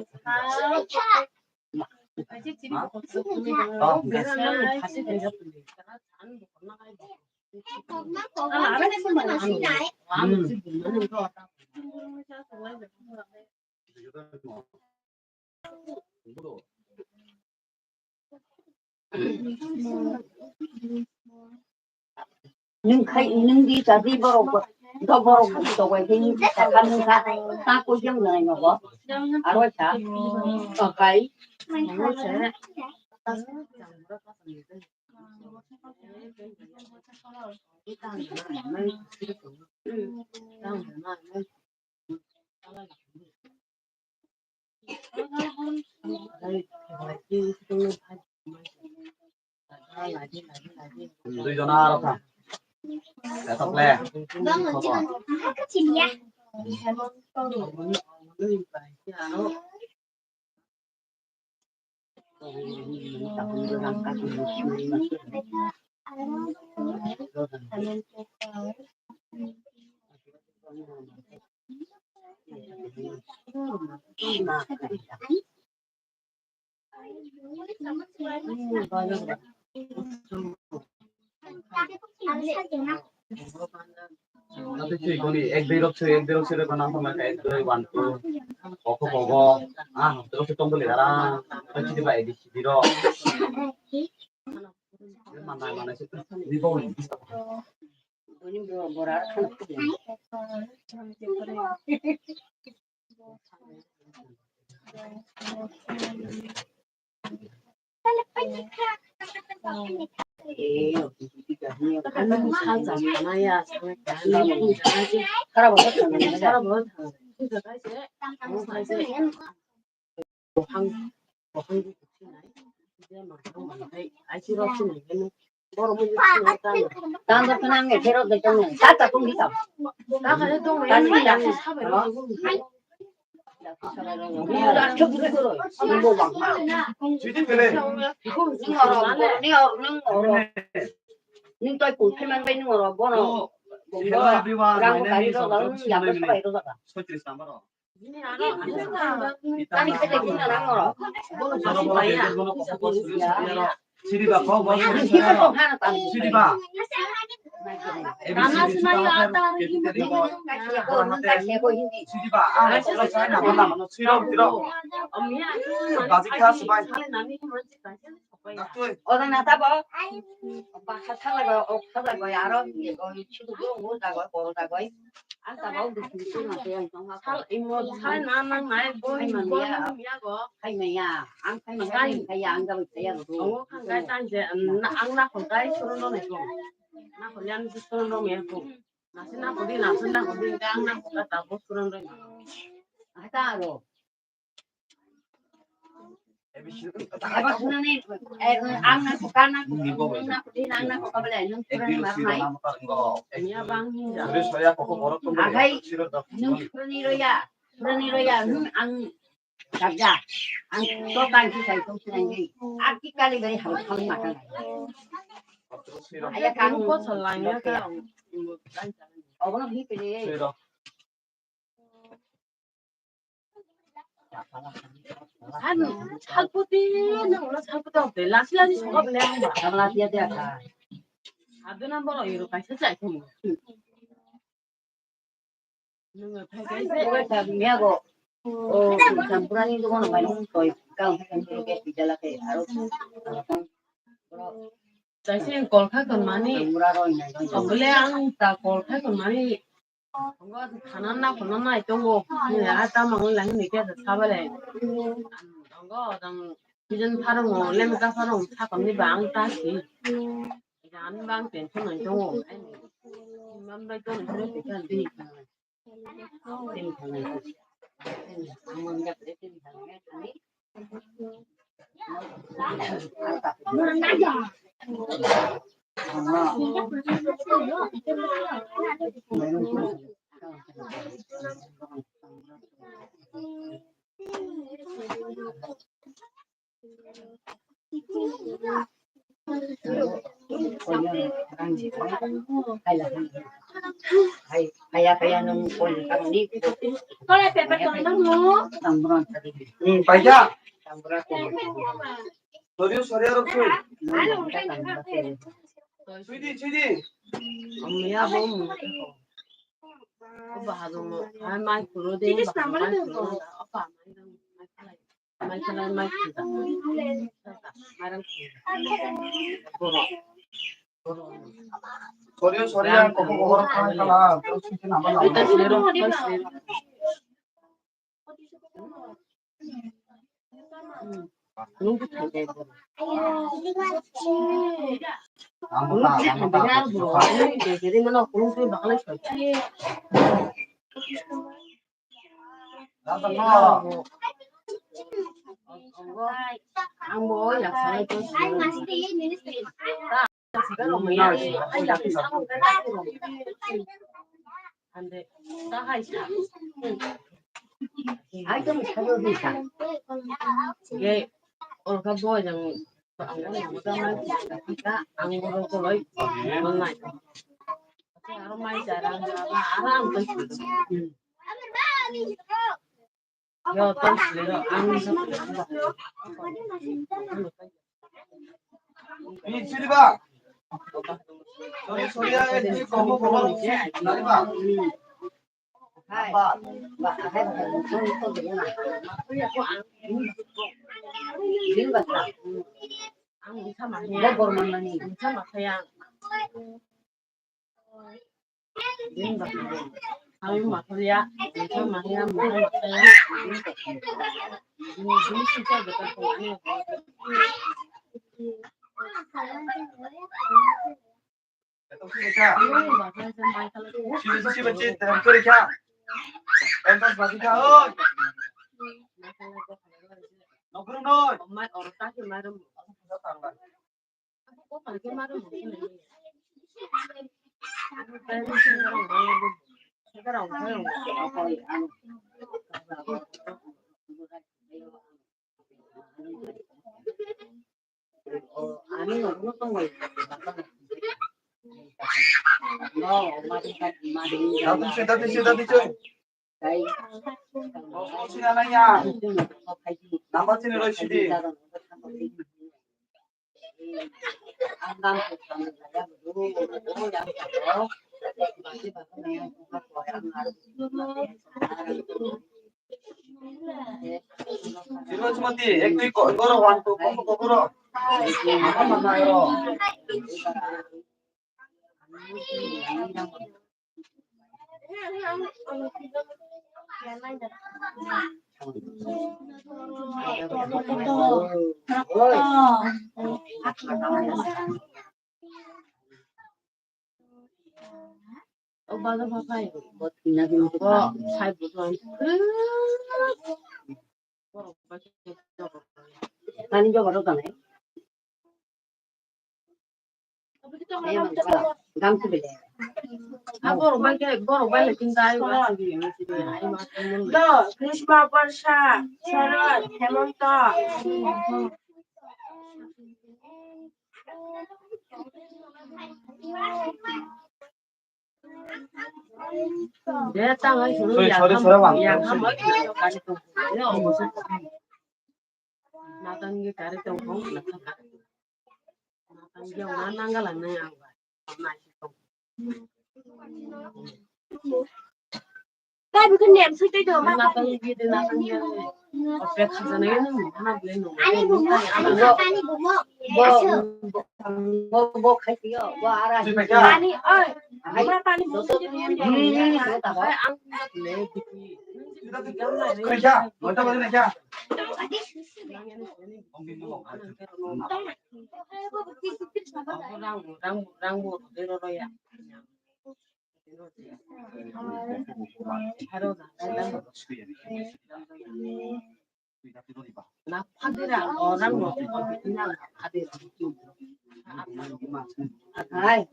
Nung khai, nung di cha di borok bo, do borok bo to bai khai nung cha kha nung kha, ta ko jeng nai no bo. Aro cha. To khai. Dui jona aro kha. Etok le. Ate twi goni ek dui rok swi, ek dui rok swi rok nang tongma khe ek dui one two. Oko bogo. Ah, rok swi tong boli dara. Twi twi bai di di rok. Manai manai swi. Ni bo ni. Boni bo bora khana. Tando kena nge kero de tong. Tata tong di tong. Tata tong di tong. Ning oro, ning oro, ning oro, ning toi kung khe man bai ning oro bono. Hello everyone, my name is Abdul Sulaiman. Tani kete guna nang oro. Siriba, kok ba siriba. Siriba. Siriba. Siriba. Baji kha sibai. Oda na tabo. Bakha thala go, ok thala go, aro ye go chudu go, go da go, go da go. Ang tabo go chudu na te ang tong ha. Sal imo sal na nang nai go, go ya go. Khai maya, ang khai maya, khai ya, ang ga khai ya go. Ang khai tan je, ang na khon kai suru no ne go. Na khon yan suru no me go. Na sina khon di, na sina khon di, ang na khon ka tabo suru no. Ata ro. Eba sunani, eh, ang na suka na, nung na kuti, nang na suka bela, nung kurang mahai. Akhai, nung surani roya, surani roya, nung ang, Sabja, ang to kan si sai to sinai ni. Aki kali beri hal hal makan. Aya kamu ko salai ya ka. Obo ni pili. An salputi na ulo salputi ote lasi lasi sogo bele ang ba. Ang lasi ya dia ka. Adu na boro iro kaisa chai thum. Nungo phai kaisa. Ogo ta miya go. O sampura ni dogo no bai nung toi ka phai kan ke pijala ke aro. Kaisa kolkha kon mani. Sampura ro ni. Obole ang ta kolkha kon mani. Tongo, thanana, khonana, tongo. Ni a tamo wng lang ni khe sabale. Tongo, tang season pharung, lemka pharung, sakon ni bang ta si. Jan bang tension nang tongo. Mam bai tongo, tongo, tongo, tongo. Kaya, kaya nung kaya kaya ni. Hmm, paija. Sorry, sorry, aro sui. Sui di, sui di. Ang ya bo mo. Ko bahado mo. Ay, mai kuro de. Mai kuro. Apa? Mai kuro. Sorry, sorry, ang koko koko kala kala. Terus kita nama nama. Ang mata, ang mata. Ang bo ya sai to. Ande ta hai sa. Ai to mi sa yo di sa. Ge olga bo jang. Ang bo na ta mai ta ang bo ko loi. Mai. Aro mai jara ara ang to. Yo, tang sile ro, ang sa. Ni sili ba. Sorry, sorry, ya, eh, ni komo, komo, nani ba. Hai. Ba, hai, ba, hai, ba, hai, ba, hai, ba. Ang sama ya. Bo borman nani. Ang sama ya. Dati se, dati se, dati se. Oh, oh, sila na ya. Nama sini roi sidi. Sirosmati, ek dui ko, goro one two, ko, ko, goro. Apa mana yo? O bazar pha phai. Bo thwina bini kwthang. Sai bo thang. Tani joga rok tanai. Gam kubile. Borok bai khe, borok bai le tin dai. Do, Grishma, Barsha, Sharad, Hemanta. De, tang ai suru. Sorry, ya sorry, ham, sorry, ya ham, sorry. Ai, ya, kari tong. Yo, mo se. Natang ge kari tong, hong, natang kari tong. Natang ge, ma nang ga lang na ya, ba. Ma si tong. Tei bwkha nem sui tei do, ma. Ani bumo. Bo, bo, bo khai tio, bo ara. Ani, oi. Ma pani bumo. Rang, rang, rang, rang, rang, rang, Hai,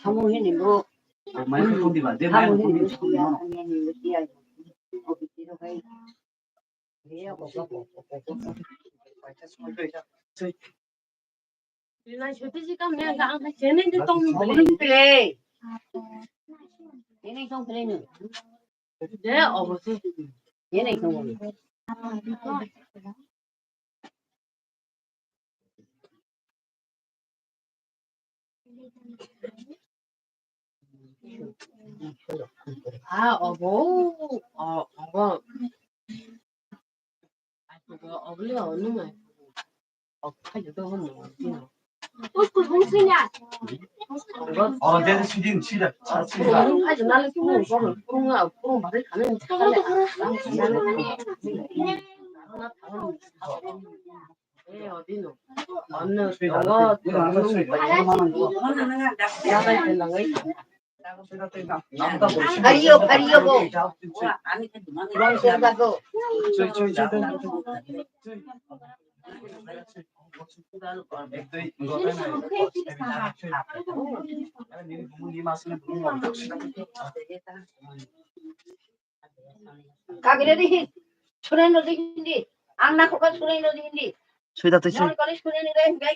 hamu hini bo. Hamu hini bo. Nai soti si kam ya, ang hai chene de tong ni bele. Chene tong bele ni. De, obo se. Chene tong. Ah, obo, o, obo. Ai, obo, obo le, o, nung ai. O, khai to, o, nung ai. Oro je sidin sida, sida. Hariyo, hariyo bo. Wrong side go. Kagre di hin. Sunai no di hindi. Ang na ko ka sunai no di hindi. Sui da tui sui. Nang kali sunai ni re hindi.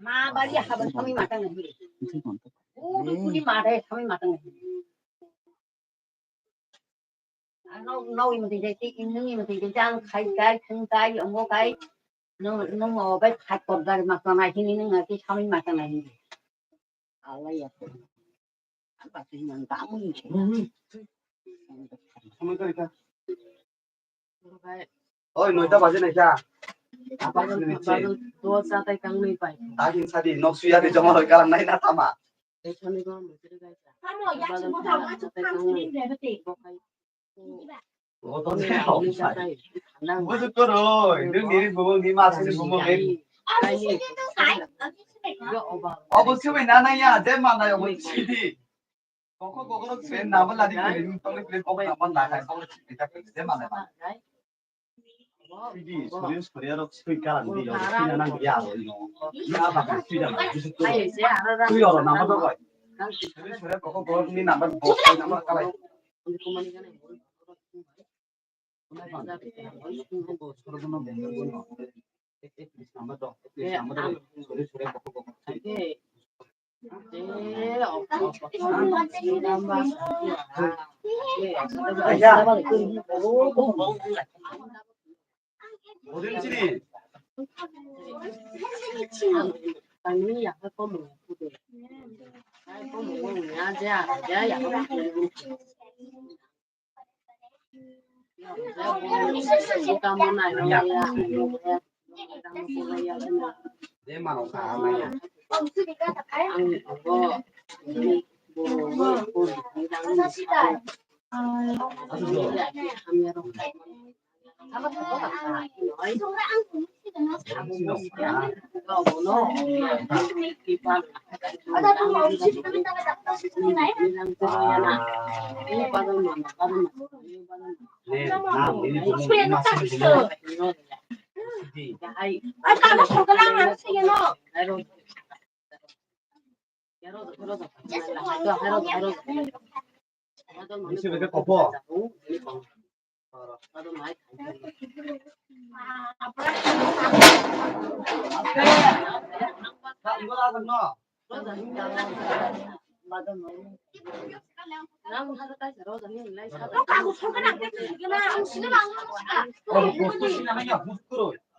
Ma bari haba sami matang nahi. Uri kuni mare sami matang nahi. Ano no imati jai ti inung imati jai jang khai kai thung kai ongo kai. No no mo bai khai kor gar matang nahi ni nung ati sami matang nahi. Allah ya. Apa sih nang kamu ni? Oi, noita baje naikha. Apa sini ci? Dua satai kang ni pai. Tagin sadi nok suya di joma loi kalang nai na tama. Tamo ya sing botol ma chuk kang sini bebete. Obo se koroi, nung nini bumung ni ma sini bumung ni. Obo se bai nana ya, je manai obo sidi. Koko koko rok se nabo ladi kiri, nung tongni kiri koko nabo na kai, koko sidi ta kiri, je manai ma. Sidi, suri suri rok sui kalang di, sui na nang ya, no. Ya ba sui da, sui oro nabo to bai. Suri suri koko koko ni nabo bo, nabo kalai. Nisi beke kopo.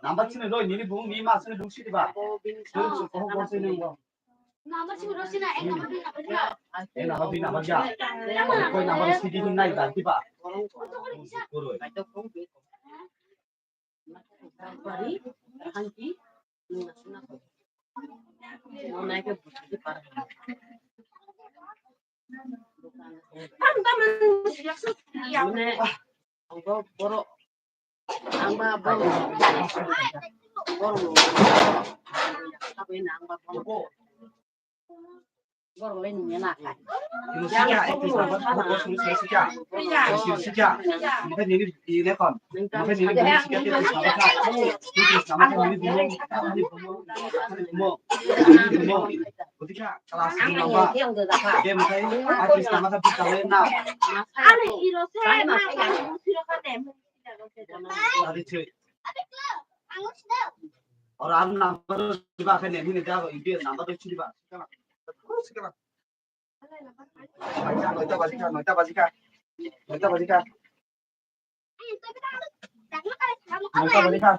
Number sini roi, nini bung ni ma sini duk sini ba. Eh, number dui, number ya. Koi number sidi ni nai ba, di ba. Kuroi. Ang ba borok, borok, ang ba borok, borok lai nungya na kha. Sika, ekis number, sika, sika, sika. Mungkin ini di lekon. Mungkin ini di sika, ekis number kha. Ekis number kha, ini bumung, ini bumung, ini bumung. Ketika kelas number, dia mungkin ekis number kha, bisa lain na. Are iro se, ma, ma, ma, iro ka tem. Adi chui. Ora ar number diba khe ne hini jago ibi number de chiriba. Noita bajika, noita bajika. Noita bajika. Noita bajika.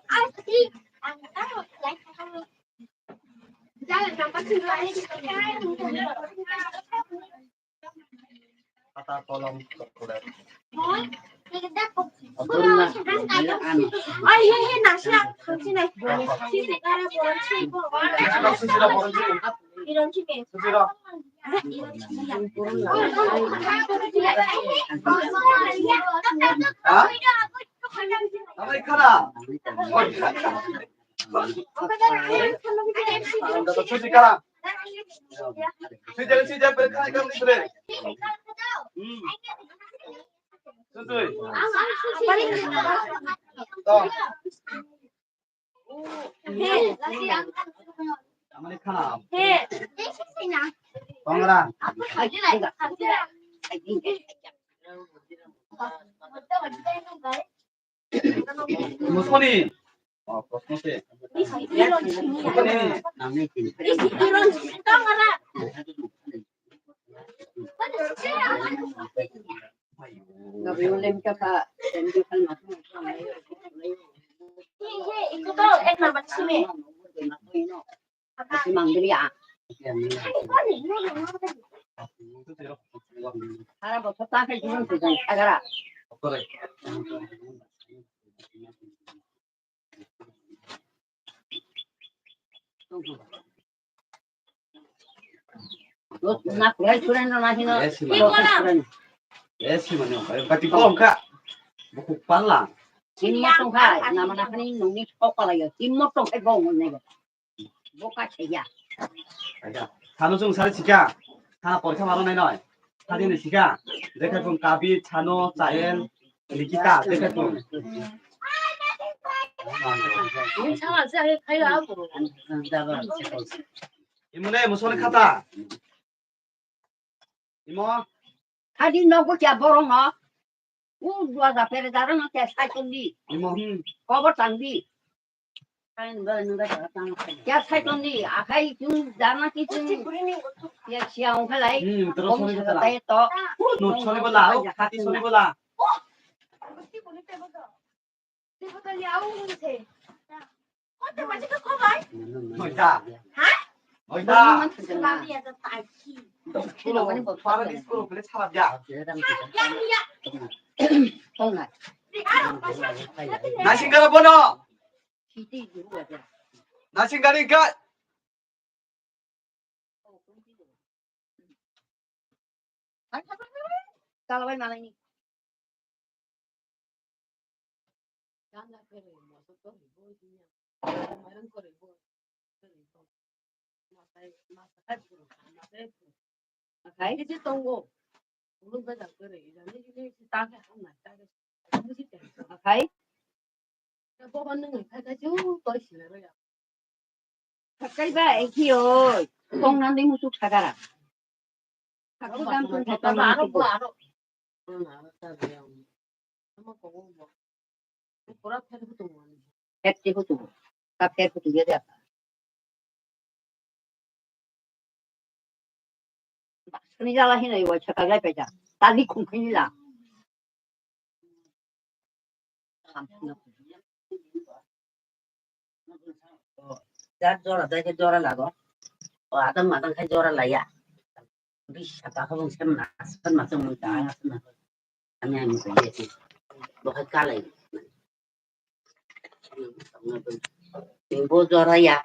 Kata kolom kokuda. Ai, he, he, nasi ang thangsinai. Sisi kara boron si. Sisi kara boron si. Iron si me. Sisi kara. Ha? Amai kara. Sisi kara. Sisi, sisi, sisi, sisi. Hmm. Sisi. To. Amai kara. Kongra. Musoni. Oh, Musoni. Sara bosor ta khe jibon se jang sagara. Na kurai surai no na hino. Yes, man. Yes, man. Bati kong ka. Buku pala. Simmo tong khai, nama na khani nungni kokala yo. Simmo tong khai bong nai. Boka cheya. Aja. Thano chung sari sika. Thana porikha maro nai noi. Thadi ni sika. Dekha chung Kabi, Thano, Chayel, Nikita, dekha chung. Imune musoni khata. Imo. Hadi nogo kya borong no? U dua da pere daro no kya sai tong di. Imo. Hmm. Kobo tang di. Kya sai tong di. Akhai chung dana ki chung. Kya siya ong khalai. Hmm, terus soni kata. Tai to. No soni bola. Khati soni bola. Moita. Ha? Moita. Moita. School, para di school, bole chala dia. Nasing kara bono. Nasing kari ka. Chala bai malai ni. Akhai. Akhai. Kaiba ekhi oi. Tong nang ding muchuk sagara. Pet ti hutu. Ka pet hutu ya da. Ni jala hino iwa chaka lai peja. Tadi khungkhini la. Jar jora dai ke jora lago. O adam adam khai jora laya. Bisa ta hong sem na sem na sem ta na sem na. Ani ani ko ye ti. Bo khai kalai. Bo jora ya.